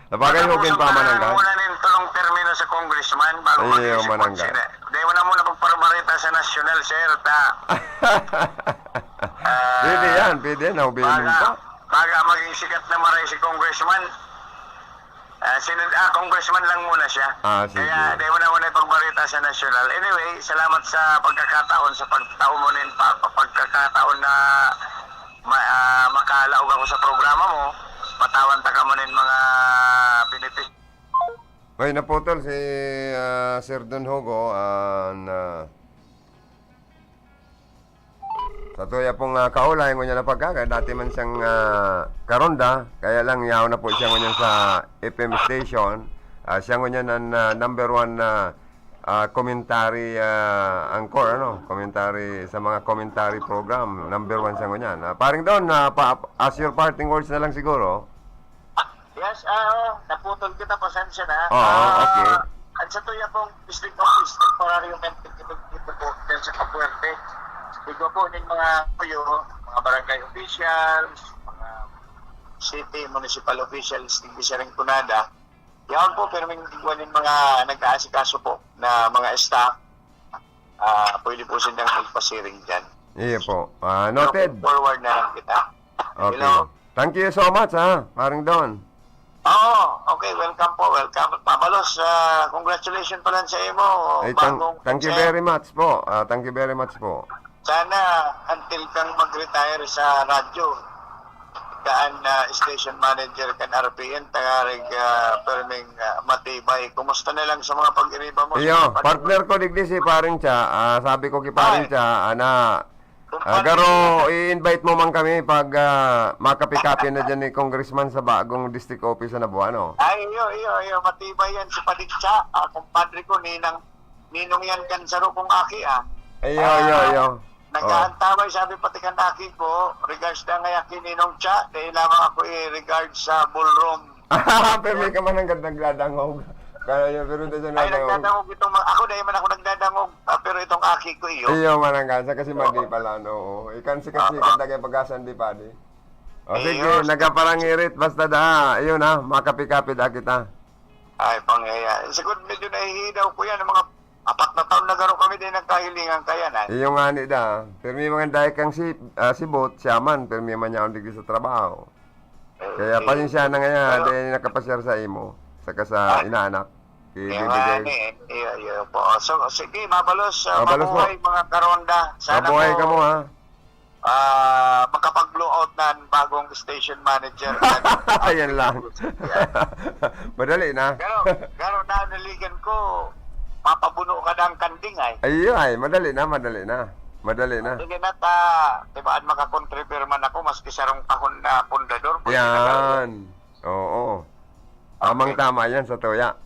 Sabagay, Baka hugin mo pa, sa Mananggal. Muna nin tulong termino sa congressman bago Ayaw, mag-isip Mananggal. Sina-, di mo na muna pagparabarita sa nasyonal, sir, ta. Ah, Pwede yan, pwede yan. Naubin mo baka, pa. baka maging sikat na maray si congressman. Ah, sino, ah, congressman lang muna siya. Ah, sige. Kaya di mo na muna ipagbarita sa nasyonal. Anyway, salamat sa pagkakataon, sa pagtao mo nin pa, pa-, pagkakataon na ma-, ah, makalaog ako sa programa mo. Matawan ta ka mo nin mga benefit. Hoy, naputol si, ah, Sir Don Hugo, ah, na Sa tuya pong, ah, kaulay, ngunyan na pagkaga, dati man siyang, ah, karonda, kaya lang yaon na po siya ngunyan sa F M station. Ah, siya ngunyan ang, ah, number one na, ah, commentary, ah, anchor, ano? Commentary, sa mga commentary program, number one siya ngunyan. Ah, paring Don, ah, pa-, as your parting words na lang siguro. Yes, ah, naputol kita, pasensya na. Oo, Ah, okay. Ang sa tuya pong district office, temporaryo kami dito po, dyan sa Cabuerte. Igwa po nin mga kuyo, mga barangay officials, mga city, municipal officials, digdi sa Rinconada. Yaon po, pero may igwa nin mga nag-aasikaso po na mga staff. Ah, pwede po silang magpasiring dyan. Iyo po. Ah, noted. Looking forward na lang kita. Okay. Hello? Thank you so much, ha, Paring Don. Oo, okay, welcome po, welcome. Mabalos, ah, congratulations pa lang sa imo, Ay, thank, bagong thank you chair. very much po. Ah, thank you very much po. Sana until kang mag-retire sa radyo, kaan na station manager kan R P N, tangarig, ah, perming, ah, matibay. Kumusta na lang sa mga pag-iriba mo? Iyo, Sa mga partner ko digdi si Paring Cha. Ah, sabi ko kay Paring Ay. Cha, ana, Kung Ah, paano garo, yung i-invite mo man kami pag, ah, makapi-kapi na dyan ni Congressman sa bagong district office sa Nabuano. Ay, iyo, iyo, iyo, matibay yan si Paditsa. Ah, kumpadre ko, ninang, ninong yan kan saro kong aki, ah. Iyo, Ah, iyo, iyo. Nag-aantabay, sabi pati kan aki ko, regards na ngay aki Ninong Cha, dahil lamang ako i-regards sa ballroom. Pero may ka man ang gandang dadangog. Kaya yun, pero hindi siya Ay, dadangog. Nagdadangog itong mga, ako, dahil man ako nagdadangog, ah, pero itong aki ko, iyo. Iyo, mananggal. Sa kasi Oo. madi pala, no? Oo. Ikan sikat-sikat Oo. na kaya pag-asan di padi. O, Iyo, sige, sikat- nagkaparangirit, basta da. Ayun, ha, makapi-kapi da kita. Ay, pangyayari. Siguro medyo nahihidaw ko yan, mga apat na taon na garo kami din nagkahilingan kaya na. Iyo nga ni da. Pero may mga dahil kang si, ah, si Bot, siya man, pero may man niya akong digdi sa trabaho. Kaya Okay. pasensya na ngayon, Pero dahil nakapasyar sa imo, saka sa Ah. inaanak. Kay Kaya Baby nga, Girl. ni, iyo, iyo po. So, sige, mabalos, ah, Mabalos po. mabuhay, mga karonda. Sana Mabuhay po, ka mo, ha? ah, makapag-blow out na ang bagong station manager. Ayan lang. Yan. Madali na. Pero, pero nanaligan ko, mapabuno ka ng kanding, ay. Ay, ay, madali na, madali na. Madali na. Sige na ta, tibaan makakontribir man ako, maski sarong kahon na pundador, pwede na gawin. Yan. Oo. Okay. Tamang-tama yan sa tuya.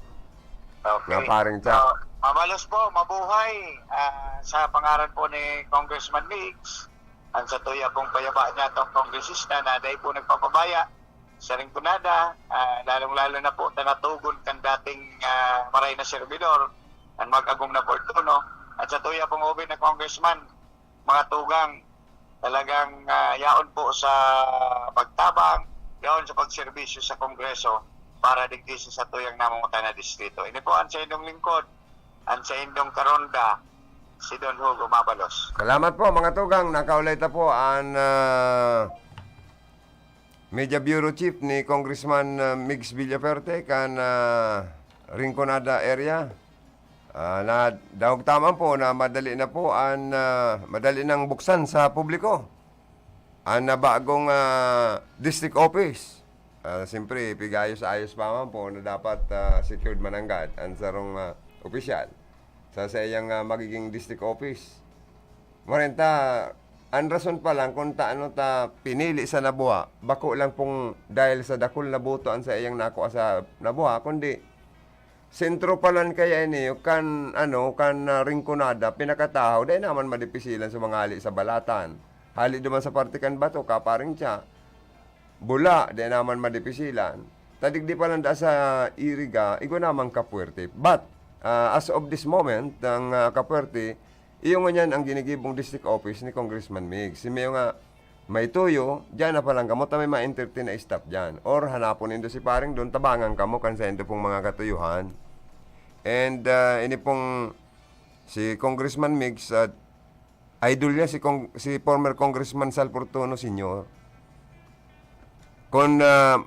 Okay. Mga paring Cha. So, mabalos po, mabuhay, ah, sa pangaran po ni Congressman Migs, ang satuya pong payaba niya tong kongresista na dahil po nagpapabaya sa Rinconada, ah, lalong-lalo na po tanatogon kan dating, ah, maray na servidor, ang mag-agom na Fortuno, at satuya pong ubin na congressman, mga tugang, talagang, ah, yaon po sa pagtabang, yaon sa pagserbisyo sa Kongreso para digdi sa satuyang namumutan na distrito. Ini po ang sa inyong lingkod, ang sa inyong karonda, si Don Hugo Mabalos. Salamat po, mga tugang. Nakaulay ta po an, ah, Media Bureau Chief ni Congressman, ah, Migs Villaferte kan, ah, Rinconada area. Ah, na, daog taman po na madali na po an, ah, madali nang buksan sa publiko an, ah, bagong, ah, district office. Ah, siyempre, pigayos-ayos pa man po na dapat, ah, secured mananggad an sarong, ah, opisyal sa saiyang, ah, magiging district office. Marenta, ang rason pa lang kung taano ta pinili sa Nabua, bako lang pong dahil sa dakul na boto an saiyang nakua sa Nabua, kundi sentro pa lang kaya ini, kan, ano, kan, ah, Rinconada, pinakatahaw, dai naman madipisilan sa mga hali sa Balatan. Hali duman sa parte kan Bato, kaparing siya, Bula, dai naman madipisilan. Ta digdi pa lang da sa Iriga, igwa naman kapuwerte. But, ah, as of this moment, ang, ah, kapuwerte, iyo ngunyan ang ginigibong district office ni Congressman Migs. Si Mayo nga, may tuyo, diyan na pa lang kamo, ta may ma-entertain na staff diyan. Or hanapon nindo si Paring Don, tabangan kamo kan saindo pong mga katuyuhan. And, ah, ini pong si Congressman Migs, ah, idol niya si Cong-, si former Congressman Sal Fortuno Senior. Kung, ah,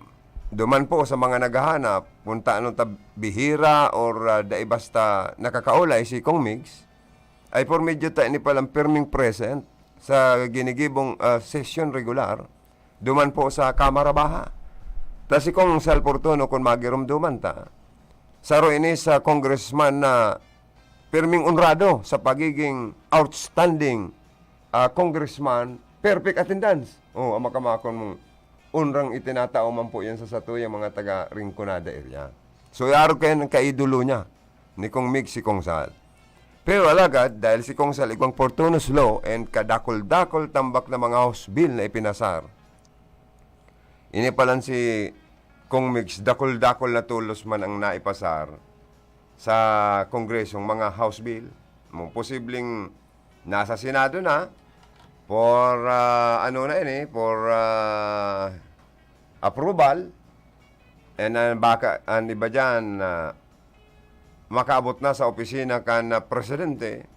duman po sa mga naghahanap, kung taano ta bihira or, ah, dai basta nakakaulay si Cong Migs, ay por medyo ta ini palang pirming present sa ginigibong, ah, session regular, duman po sa Kamara Baha. Ta si Cong Sal Fortuno, kun magiromdoman ta, saro ini sa congressman na pirming onrado sa pagiging outstanding, ah, congressman, perfect attendance. Oh, ang makamakon mong onrang itinatao man po yan sa satuyang mga taga Rinconada area. So, arog kayo ng kaidolo niya, ni Cong Migs si Cong Sal. Pero alagad, dahil si Cong Sal igwang Fortuno's Law and kadakol-dakol tambak na mga house bill na ipinasar, ini palan si Cong Migs, dakol-dakol na tolos man ang naipasar sa Kongresong mga House Bill. Mo posibleng nasa Senado na for, ah, ano na ini, for, ah, approval. And, ah, baka ang iba diyan, ah, makaabot na sa opisina kan, ah, presidente,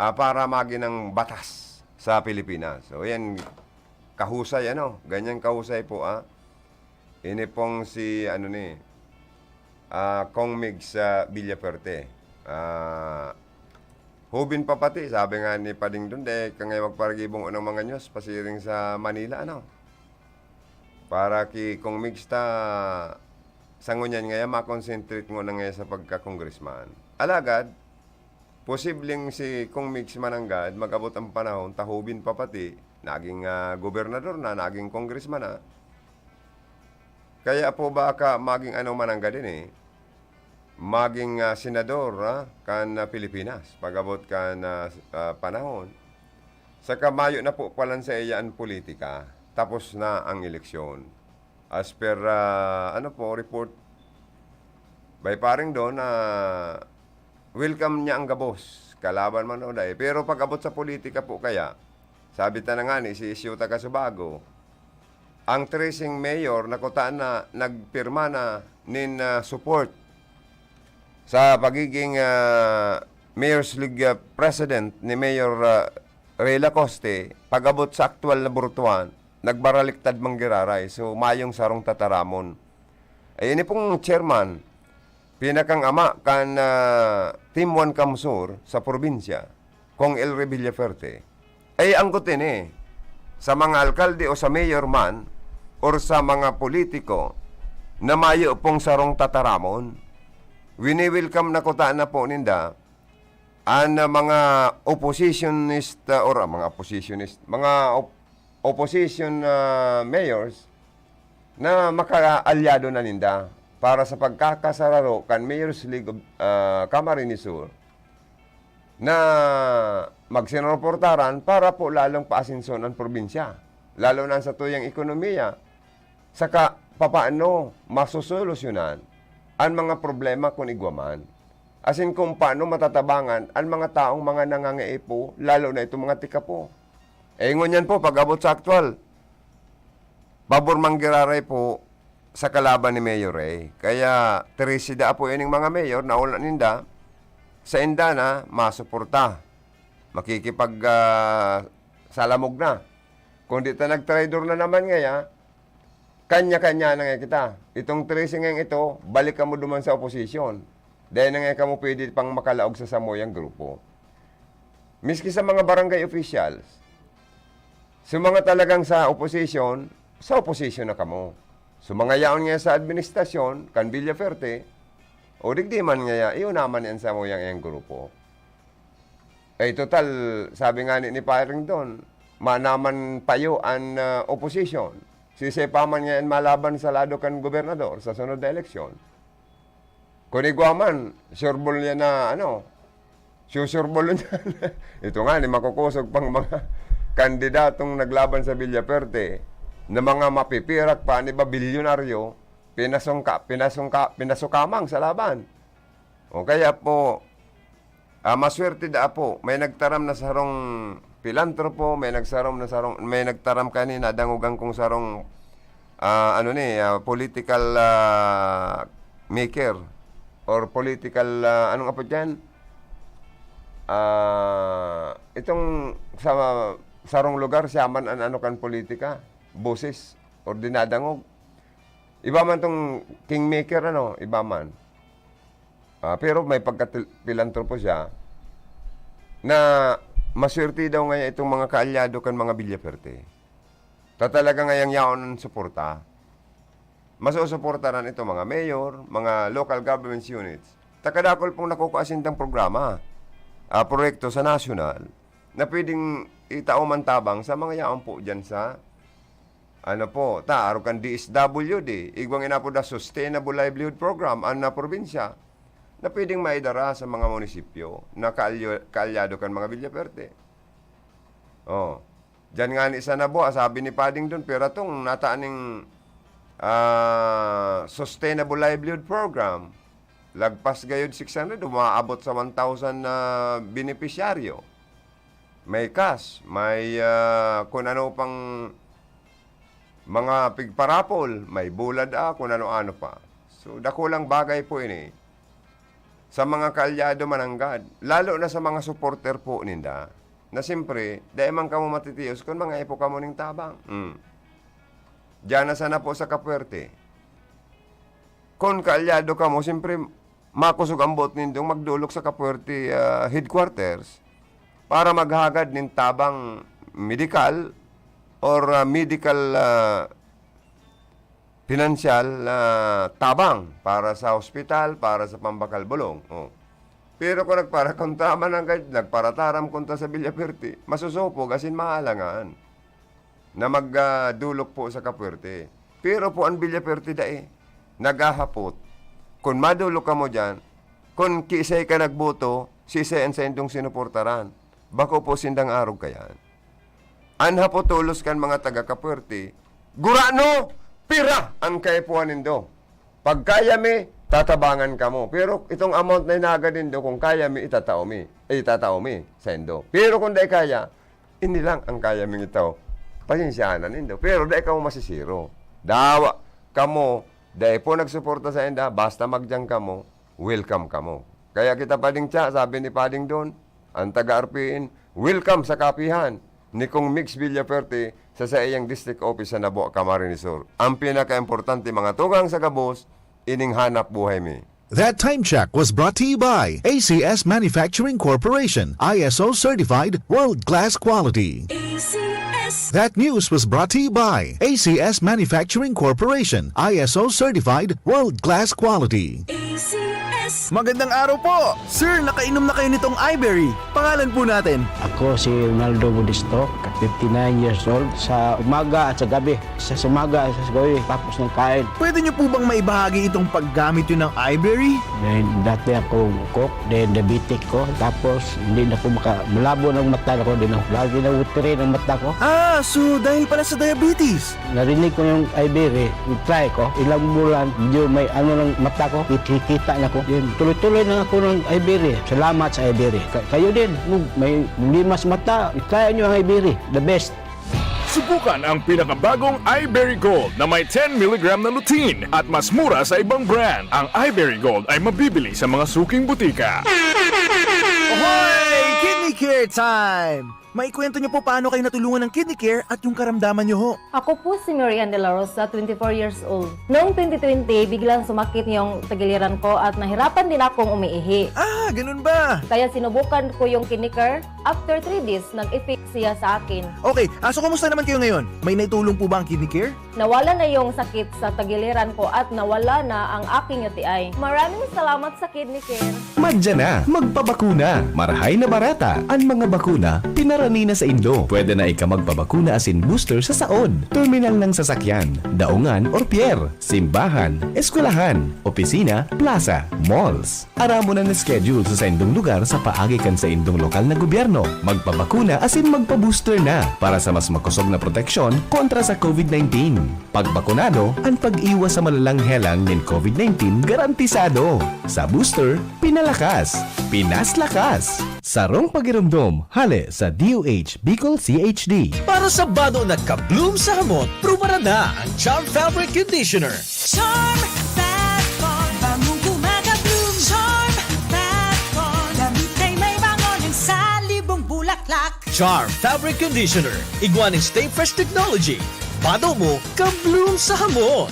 ah, para magin ang batas sa Pilipinas. So, yan, kahusay, ano, ganyan kahusay po, ah. Ini pong si, ano ni, ah, Cong Migs, ah, Villaferte. Ah, hubin pa pati, sabi nga ni Pading Dundek, kangay magparagibong unang mga news, pasiring sa Manila, ano? Para ki Cong Migs ta, sa ngunyan ngaya, makonsentrate nguna ngaya sa pagka-congressman. Alagad, posibleng si Cong Migs mananggad, mag-abot ang panahon, tahubin pa pati, naging, ah, gobernador na, naging congressman na. Kaya po baka maging ano mananggad ini, maging, ah, senador, ah, kan, ah, Pilipinas, pag-abot kan, ah, s-, ah, panahon. Saka mayo na po palan sa iya ang politika, tapos na ang eleksyon. As per, ah, ano po, report by Paring Don, ah, welcome niya ang gabos, kalaban man o dai. Pero pag-abot sa politika po kaya, sabi ta na nga ni si Isyu taga Subago, ang tracing mayor na kutaan na nagpirma na nin, ah, support sa pagiging, ah, Mayor's League, ah, President ni Mayor, ah, Rey Lacoste, pag-abot sa aktual na burtuan, nagbaraliktad man giraray. So, mayong sarong tataramon. Ay, ini pong chairman, pinakang ama kan, ah, Team One Kamsur sa probinsya, Cong Elry Villaferte, ay anggot ini sa mga alkalde o sa mayor man or sa mga politiko na mayo pong sarong tataramon. Wini-welcome na kuta na po ninda an, ah, mga oppositionist, ah, or, ah, mga oppositionist, mga op-, opposition, ah, mayors na makaalyado na ninda. para sa pagkakasararo kan Mayor's League of, ah, Camarines Sur na magsinuportaran para po lalong paasenson ang probinsya, lalo na sa tuyang ekonomiya, saka papaano masosolusyonan ang mga problema kun igwa man, asin kung paano matatabangan ang mga taong mga nangangaipo, lalo na itong mga tikapo. Eh, ngunyan po, pag-abot sa aktual, pabor manggiraray po sa kalaban ni Mayor Ray. Kaya, trese daa po ining mga mayor na wala ninda, sa inda na masuporta. Makikipag, ah, salamog na. Kung di ta nagtraidor na naman ngaya, kanya-kanya na nga kita. Itong trese ngayong ito, balik kamo duman sa oposisyon. Dahil na nga kamo pwede pang makalaog sa samuyang grupo. Miski sa mga barangay officials, sa mga talagang sa oposisyon, sa oposisyon na kamo. Sa mga yaon nga sa administrasyon, kan Villaferte, o digdi man ngaya, iyo naman yan sa muyang iyang grupo. Eh, total, sabi nga ni, ni Paring Don, manaman payo an, ah, oposisyon. Sisay pa man ngayon malaban sa lado kan gobernador sa sunod na eleksyon. Kun igwa man, sureball yan na, ano, susureball yan. Ito nga, ni makukusog pang mga kandidatong naglaban sa Villaferte na mga mapipirak pa, ni ba, bilyonaryo, pinasungka, pinasungka, pinasukamang sa laban. O kaya po, ah, maswerte daa po, may nagtaram na sarong pilantropo, may nagsarom na sarong, may nagtaram kanina, dangogan kong sarong, ah, ano ni, ah, political, ah, maker or political, ah, anong apod yan? Ah, itong sa sarong lugar, siya man an ano kan politika, boses or dinadangog. Iba man tong kingmaker, ano, iba man. Ah, pero may pagka-, pilantropo siya na maswerte daw ngayon itong mga kaalyado kan mga Villaferte. Ta talaga ngayang yaon ang suporta. Masusuportaran ito mga mayor, mga local government units. Ta kadakul pong nakukua sindang programa, ah, proyekto sa nasyonal na pwedeng itao man tabang sa mga yaon po dyan sa, ano po, ta, arog kan D S W D, igwang inapod na Sustainable Livelihood Program, an na probinsya, na pwedeng maidara sa mga munisipyo na kaalyo-, kaalyado kan mga Villaferte. Oh. Diyan nga ni sa Nabua, sabi ni Pading Don, pira tong nata ning, ah, Sustainable Livelihood Program. Lagpas gayod six hundred, umaabot sa one thousand na benepisyaryo. May cash, may, ah, kun ano pang mga pigparapol, may bulad, ah, kun ano-ano pa. So, dakulang bagay po ini sa mga kaalyado mananggad, lalo na sa mga supporter po ninda, na siyempre, dai man kamo matitios kun mangaipo kamo ning tabang. Hmm. Diyan na sana po sa Capuerte. Kun kaalyado kamo, siyempre, makosog ang boot nindong magdolok sa Capuerte, ah, headquarters para maghagad nin tabang medikal or, ah, medical, ah, pinansyal na tabang para sa ospital, para sa pambakal bulong. Oh. Pero kung nagparakontra man ang gad-, nagparataram kontra sa Villaferte, masusupog asin maalangan na mag, ah, dulok po sa Capuerte. Pero po ang Villaferte dai, naghahapot. Kun madulok kamo diyan, kun kiisay ka nagboto, siisay an saindong sinuportaran. Bako po sindang arog kayan. An hapotolos kan mga taga Capuerte, "Gurano, pira an kaipuhan nindo? Pag kaya mi, tatabangan kamo. Pero itong amount na inagad nindo, kung kaya mi, itatao mi. Eh, itatao mi saindo. Pero kung dai kaya, ini lang ang kaya ming itao. Pasensyahan na nindo. Pero dai kamo masisiro. Dawa kamo, dai po nagsuporta sainda, basta magdiyan kamo, welcome kamo." Kaya kita, Pading Cha, sabi ni Pading Don, ang taga-R P N, welcome sa kapihan ni Kong Migs Villaferte sa saiyang district office sa Nabua, Camarines Sur. Ang pinakaimportante, mga tugang sa gabos, ining hanap buhay mi. That time check was brought to you by A C S Manufacturing Corporation, I S O certified, world-class quality. A C S. That news was brought to you by A C S Manufacturing Corporation, I S O certified, world-class quality. A C S. Magandang araw po! Sir, nakainom na kayo nitong Iberry. Pangalan po natin. Ako si Ronaldo Budistok. fifty-nine years old, sa umaga at sa gabi. Sa, sa umaga at sa gabi, tapos ng kain. Pwede niyo po bang maibahagi itong paggamit niyo ng iBerry? Then, dati ako cook, then diabetic ko. Tapos, hindi na ko maka-, malabo ng mata ko, din ako. Lagi na watery ang mata ko. Ah, so dahil pala sa diabetes? Narinig ko yung iBerry, i-try ko. Ilang bulan, medyo may ano ng mata ko, kikita na ko. Then, tuloy-tuloy na ako ng iBerry. Salamat sa iBerry. Ka-, kayo din, kung may problema sa mata, i-try nyo ang iBerry. The best. Subukan ang pinakabagong iBerry Gold na may ten milligram na lutein at mas mura sa ibang brand. Ang iBerry Gold ay mabibili sa mga suking butika. Hoy! Kidney Care time! Maikwento niyo po paano kayo natulungan ng Kidney Care at yung karamdaman niyo ho. Ako po si Marian De La Rosa, twenty-four years old. Noong twenty twenty, biglang sumakit yung tagiliran ko at nahirapan din akong umiihi. Ah, ganun ba? Kaya sinubukan ko yung Kidney Care. After three days, nag-effect siya sa akin. Okay, ah, so kumusta naman kayo ngayon? May naitulong po ba ang Kidney Care? Nawala na yung sakit sa tagiliran ko at nawala na ang aking U T I. Maraming salamat sa Kidney Care. Madya na, magpabakuna. Marahay na barata. An mga bakuna, pinarani na saindo. Pwede na ika magpabakuna asin booster sa saod, terminal ng sasakyan, daungan or pier, simbahan, eskwelahan, opisina, plaza, malls. Aramon an schedule sa saindong lugar sa paagi kan saindong lokal na gobyerno. Magpabakuna asin magpa-booster na para sa mas makosog na proteksyon kontra sa COVID nineteen. Pagbakunado, an pag-iwas sa malalang helang nin COVID nineteen garantisado. Sa booster, pinalakas, pinaslakas. Sarong pagiromdom, hale sa D O H Bicol C H D. Para sa bado na ka-bloom sa hamot, prubaran na ang Charm Fabric Conditioner. Charm Fat Con, bangong gumagabloom. Charm Fat Con, damit ay may bango ng salibong bulaklak. Charm Fabric Conditioner, igwa nin Stay Fresh Technology. Bado mo, ka-bloom sa hamot.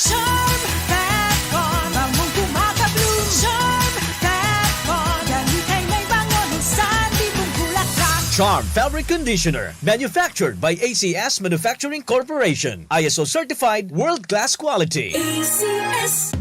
Charm Fat Con, bangong gumagabloom. Charm Fat Con, damit ay may bango ng salibong bulaklak. Charm Fabric Conditioner, manufactured by A C S Manufacturing Corporation. I S O certified, world-class quality. A C S.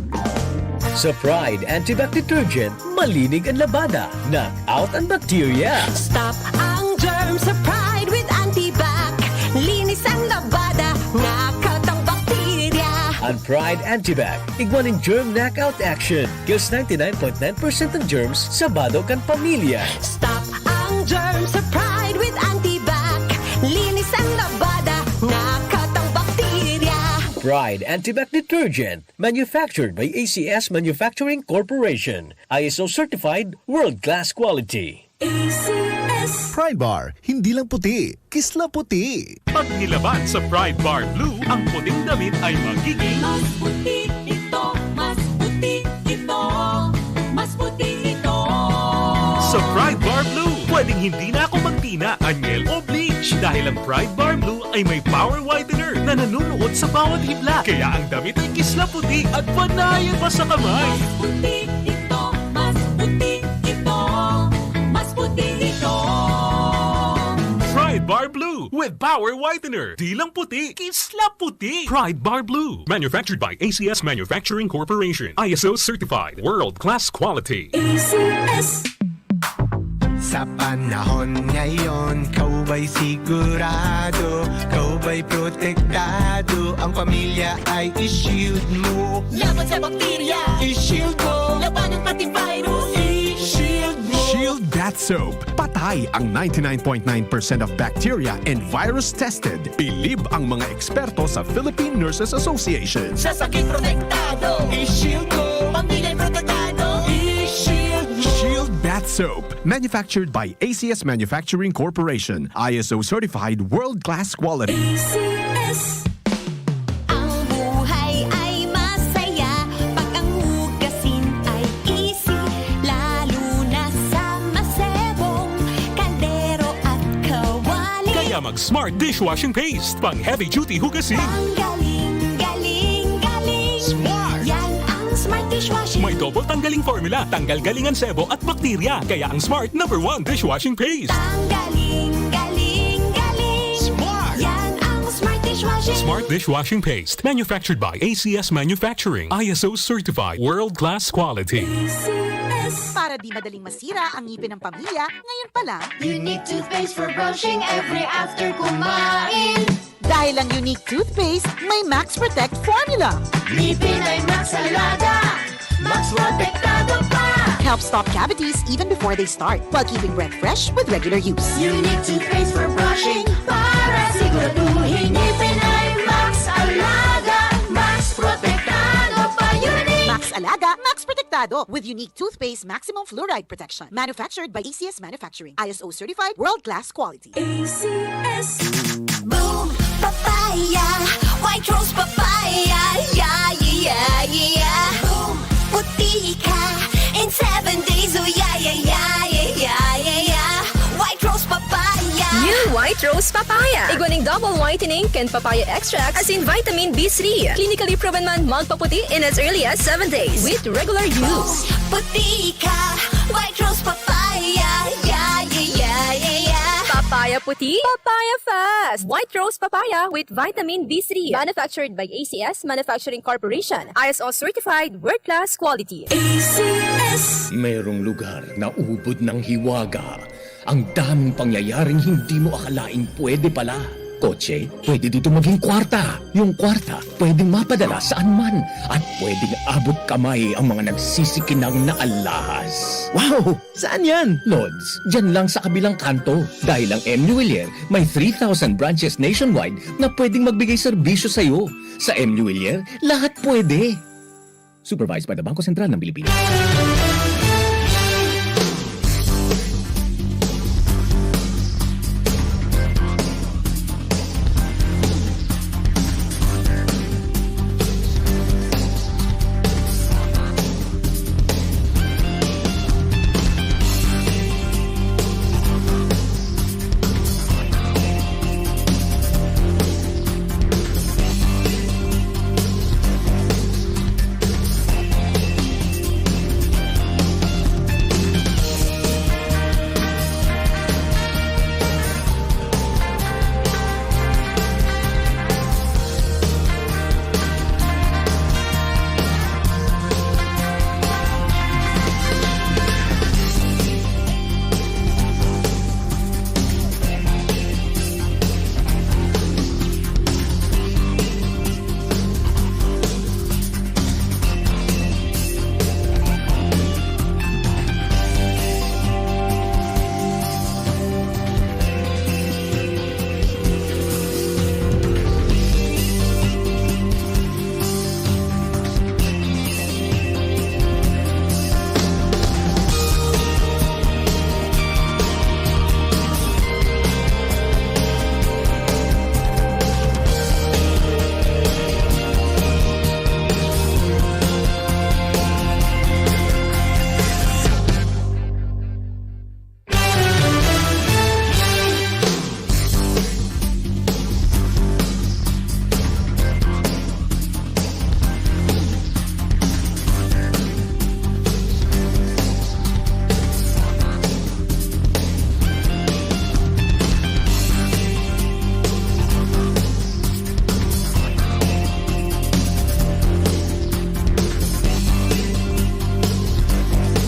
Sa Pride Antibac Detergent, malinig an labada, knock out an bacteria. Stop ang germ sa Pride with Antibac. Linis ang labada, knock out ang bakterya. An Pride Antibac, igwa nin germ knockout action. Kills ninety-nine point nine percent ng germs sa bado kan pamilya. Stop ang germ sa Pride with Antibac. Linis ang labada, knock out ang bakterya. Pride Antibac Detergent, manufactured by A C S Manufacturing Corporation. I S O certified, world-class quality. A C S. Pride Bar, hindi lang puti, kisla puti. Pag nilaban sa Pride Bar Blue, ang puting damit ay magiging mas puti ito, mas puti ito, mas puti ito. Sa Pride Bar Blue, pwedeng hindi na ako magtina, anyel o bleach dahil ang Pride Bar Blue ay may power whitener na nanunuot sa bawat hibla. Kaya ang damit ay kisla puti at panayan pa sa kamay. Mas puti ito, mas puti ito, mas puti ito. Pride Bar Blue with Power Whitener. Di lang puti, kisla puti. Pride Bar Blue. Manufactured by A C S Manufacturing Corporation. I S O certified. World class quality. A C S. Sa panahon ngayon, kaw ba'y sigurado? Kaw ba'y protektado? Ang pamilya ay i-shield mo. Laban sa bakterya, i-shield mo. Labanan pati virus, i-shield mo. Shield Bath Soap. Patay ang ninety-nine point nine percent of bacteria and virus tested. Bilib ang mga eksperto sa Philippine Nurses Association. Sa sakit protektado, i-shield mo. Pamilya'y protektado, i-shield mo. Shield Bath Soap. Manufactured by A C S Manufacturing Corporation. I S O certified world-class quality. A C S. Ang buhay ay masaya pag ang hugasin ay easy, lalo na sa masebong kaldero at kawali. Kaya mag Smart Dishwashing Paste, pang heavy duty hugasin. Tanggaling, galing, galing. Smart! Yan ang Smart Dishwashing. May double tanggaling formula, tanggal galing ang sebo at bakterya. Kaya ang Smart number one dishwashing paste. Tanggaling, galing, galing. Smart! Yan ang Smart Dishwashing. Smart dishwashing paste, manufactured by A C S Manufacturing, I S O certified, world-class quality. Para di madaling masira ang ngipin ng pamilya, ngayon pa lang. Unique toothpaste for brushing every after kumain. Dahil ang Unique Toothpaste may Max Protect Formula. Ngipin ay Max Alaga, Max Protektado pa. Help stop cavities even before they start, while keeping breath fresh with regular use. Unique Toothpaste for brushing, para siguraduhin ngipin ay Max Alaga, Max Protektado pa. Unique! Max Alaga, Max Protektado, with Unique Toothpaste Maximum Fluoride Protection. Manufactured by A C S Manufacturing. I S O certified, world-class quality. A C S. Boom Papaya, White Rose Papaya, yeah, yeah, yeah, yeah. Boom Puti ka in seven days, oh yeah, yeah, yeah, yeah, yeah, yeah, yeah. White Rose Papaya. New White Rose Papaya. Igwa ning double whitening kan papaya extract, asin vitamin B three. Clinically proven man magpaputi in as early as seven days with regular use. Puti ka, White Rose Papaya, yeah, yeah, yeah, yeah, yeah. Papaya puti, papaya fast. White Rose Papaya with vitamin B three. Manufactured by A C S Manufacturing Corporation. I S O certified, world-class quality. A C S. Merong lugar na ubod ng hiwaga. Ang daming pangyayaring hindi mo akalaing pwede pala. Kotse, pwede dito maging kwarta. Yung kwarta, pwedeng mapadala saan man. At pwedeng abot kamay ang mga nagsisikinang na alahas. Wow! Saan yan? Lods, dyan lang sa kabilang kanto. Dahil ang M Willier may three thousand branches nationwide na pwedeng magbigay serbisyo sa'yo. Sa M Willier, lahat pwede. Supervised by the Bangko Sentral ng Pilipinas.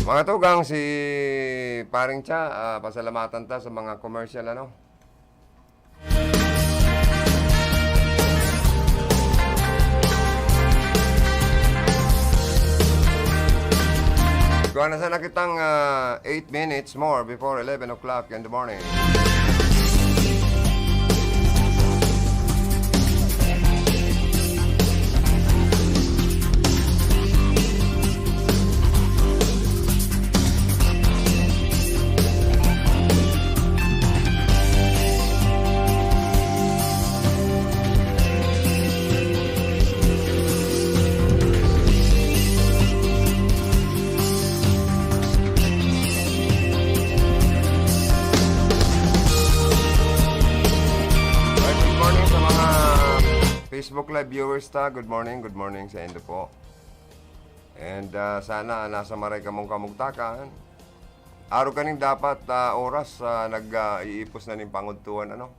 Mga tugang, si Paring Cha, ah, pasalamatan ta sa mga commercial, ano? Kuha na sana kitang, ah, eight minutes more before eleven o'clock in the morning. Alright, good morning sa mga Facebook Live viewers ta. Good morning, good morning sa indo po. And, ah, sana nasa maray kamong kamugtakan. Arog kaning dapat, ah, oras, ah, nag, ah, iipos na ning pangudtuan, ano?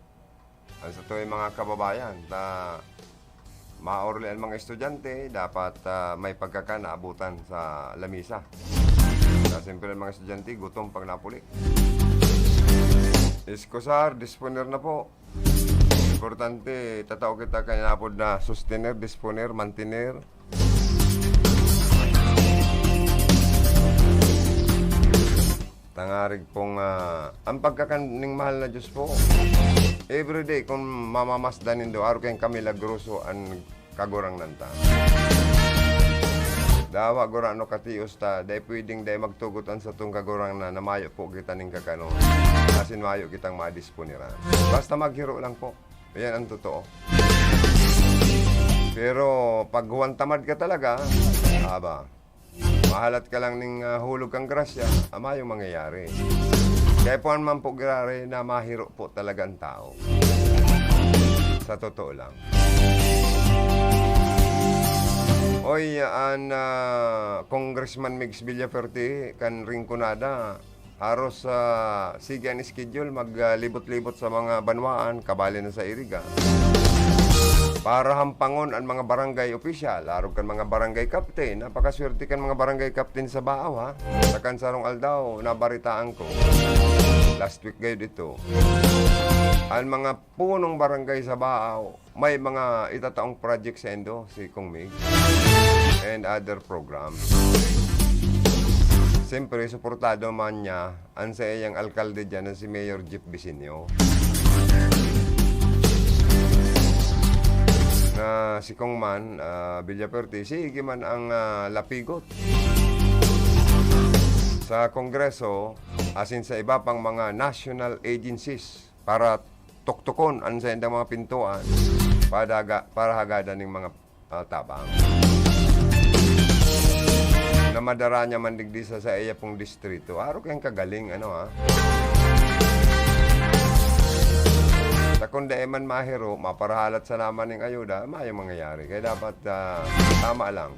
Ang sa tuwing mga kababayan na maorli ang mga estudyante, dapat, ah, may pagkakan na abutan sa lamisa. Na siyempre ang mga estudyante, gutom pag napuli. Excusar, disponer na po. Importante, tatao kita kainapod na sustener, disponer, mantener. Tangarig pong, ah, ang pagkakan ning mahal na Diyos po, everyday, kung mamamasdan nindo, arog kayong kamilagroso an Kagurangnan ta. Dawa gurano katios ta, dai pwedeng dai magtugot an satong Kagurangnan na mayo po kita ning kakanon, asin mayo kitang madisponiran. Basta maghiro lang po. Yan ang totoo. Pero pag huwang tamad ka talaga, aba, mahalat ka lang ning, ah, hulog kang grasya, ama yung mangyayari. Kaya po man po, grabe na mahiro po talaga ang tao. Sa totoo lang. Oy, an, ah, Congressman Migs Villafuerte kan Rinconada, haros, ah, sige an schedule, mag, ah, libot-libot sa mga banwaan, kabali na sa Iriga. Para hampangon an mga barangay opisyal, arog kan mga barangay captain. Napakaswerte kan mga barangay captain sa Baao, ha? Sa kansarong aldaw, nabaritaan ko. Last week gayud ito. An mga punong barangay sa Baao, may mga itataong project sa indo, si Kong Mig, and other programs. Siyempre, suportado man niya an saiyang alkalde diyan na si Mayor Jeff Bisinio. Na si Kong man, ah, Villafuerte, sige man ang, ah, lapigot sa Kongreso, asin sa iba pang mga national agencies para tuktukon an saindang mga pintuan para daga-, para hagadan ning mga, ah, tabang na madara niya man digdi sa, sa iya pong distrito. Aro kayang kagaling, ano, ha? Sa kung dai man mahiro, maparahalat sana man ning ayuda, mayong mangyayari. Kaya dapat, ah, tama lang.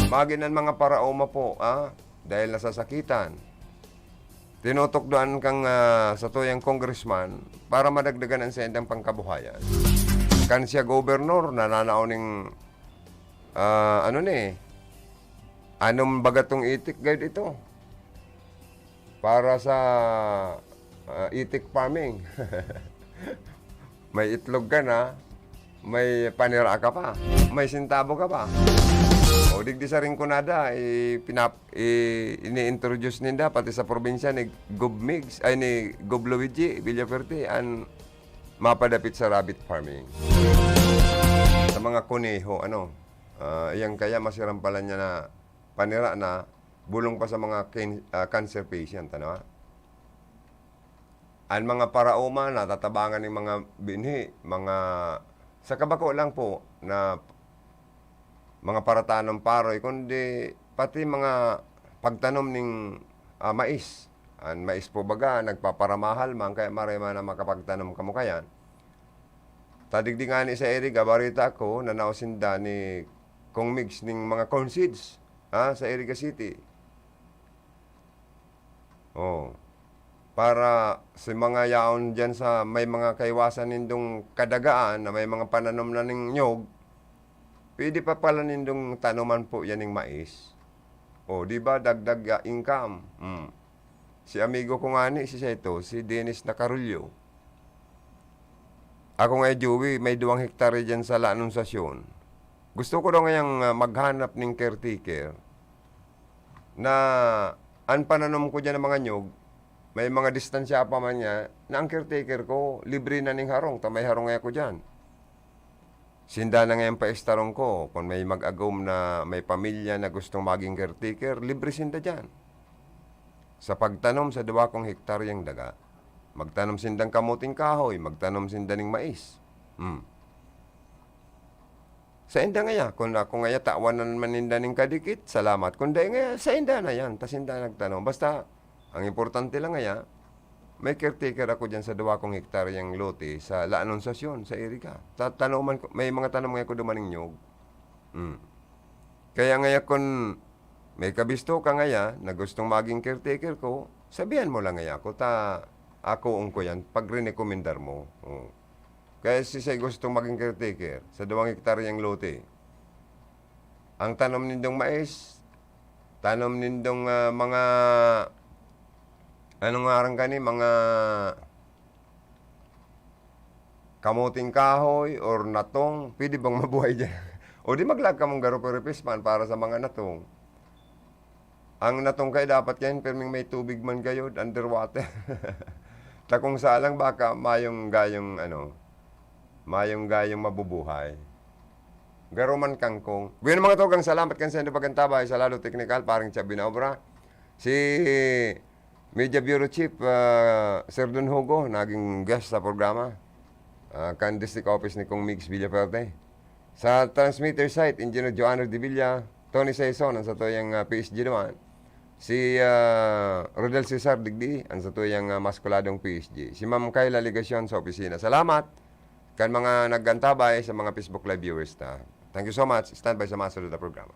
Magin ang mga paraoma po, ah, dahil nasasakitan. Tinutukdoan kang, ah, satuyang congressman para madagdagan ang saindang pangkabuhayan. Kan siya gobernador, nananao ning, ah, ano ni, anom baga tong itik gayud ito. Para sa, ah, itik farming. May itlog ka na, may panira ka pa, may sintabo ka pa. O digdi sa Rinconada, ipinap-, i-, ini-introduce ninda pati sa probinsya ni Gob Migs, ay, ni Gob Luigi Villafuerte, an mapadapit sa rabbit farming. Sa mga kuneho, ano, ah, iyang kaya masirampalan niya na panira na bulong pa sa mga kin-, ah, cancer patient, ano, ah. An mga paraoma natatabangan ning mga binhi, mga, sa kabako lang po na mga paratanom paroy, kundi pati mga pagtanom ning, ah, mais. An mais po baga nagpaparamahal man, kaya maray man na makapagtanom kamo kayan. Ta digdi ngani sa Iriga, barita ko, nanao sinda ni Kong Migs ning mga corn seeds, ha, sa Iriga City. Oh. Para sa mga yaon diyan sa may mga kaiwasan nindong kadagaan na may mga pananom na ning nyog, pwede pa pala nindong tanoman po yan ning mais. Oh, di ba? Dagdag, ah, income. Hmm. Si amigo ko ngani, si Seto, si Dennis Nacarullo. Ako nga, Joey, may duwang hektare diyan sa La Anunciacion. Gusto ko daw ngayang, ah, maghanap ning caretaker na an pananom ko diyan ng mga nyog, may mga distansya pa man niya, na ang caretaker ko, libre na ning harong, ta may harong ako diyan. Sinda na ngayang paestarong ko, kung may mag-agom na may pamilya na gustong maging caretaker, libre sinda diyan. Sa pagtanom sa duwa kong hektaryang daga, magtanom sindang kamuting kahoy, magtanom sinda ning mais. Hmm. Sainda ngaya, kun ako ngaya tawan na man ninda ning kadikit, salamat. Kun dai ngaya, sainda na yan, ta sinda nagtanom. Basta, ang importante lang ngaya, may caretaker ako diyan sa duwa kong hektaryang lote sa La Anunciacion, sa Iriga. Ta-, tanoman ko, may mga tanom ngaya ko duman ning nyog. Hmm. Kaya ngaya kun may kabisto ka ngaya na gustong maging caretaker ko, sabihan mo lang ngaya ako, ta ako ko yan, pagrekomendar mo. Oh. Kaya si Say gustong maging caretaker sa duwang hektaryang lote. Ang tanom nindong mais, tanom nindong, ah, mga, ano nga rin kani, mga kamuting kahoy or natong, pwede bang mabuhay diyan? O di maglaag kamong garo pero pispan para sa mga natong. Ang natong kay dapat yan, pirming may tubig man gayod, underwater. Ta kung sa lang baka mayong gayong, ano, mayong gayong mabubuhay. Garo man kangkong. Bueno, mga tugang, salamat kan sendo pagantabay sa Lalo Teknikal, parang Chab Binaobra. Si Media Bureau Chief, ah, Sir Don Hugo, naging guest sa programa. Ah, kan District Office ni Kong Migs Villafuerte. Sa transmitter site, Engineer Joanna de Villa, Tony Saison, ang satuyang, ah, P S G naman. Si, ah, Rodel Cesar digdi, ang satuyang, ah, maskuladong P S G. Si Ma'am Kayla Legacion sa opisina. Salamat kan mga nag-antabay sa mga Facebook Live viewers ta. Thank you so much. Stand by sa mga sunod na programa.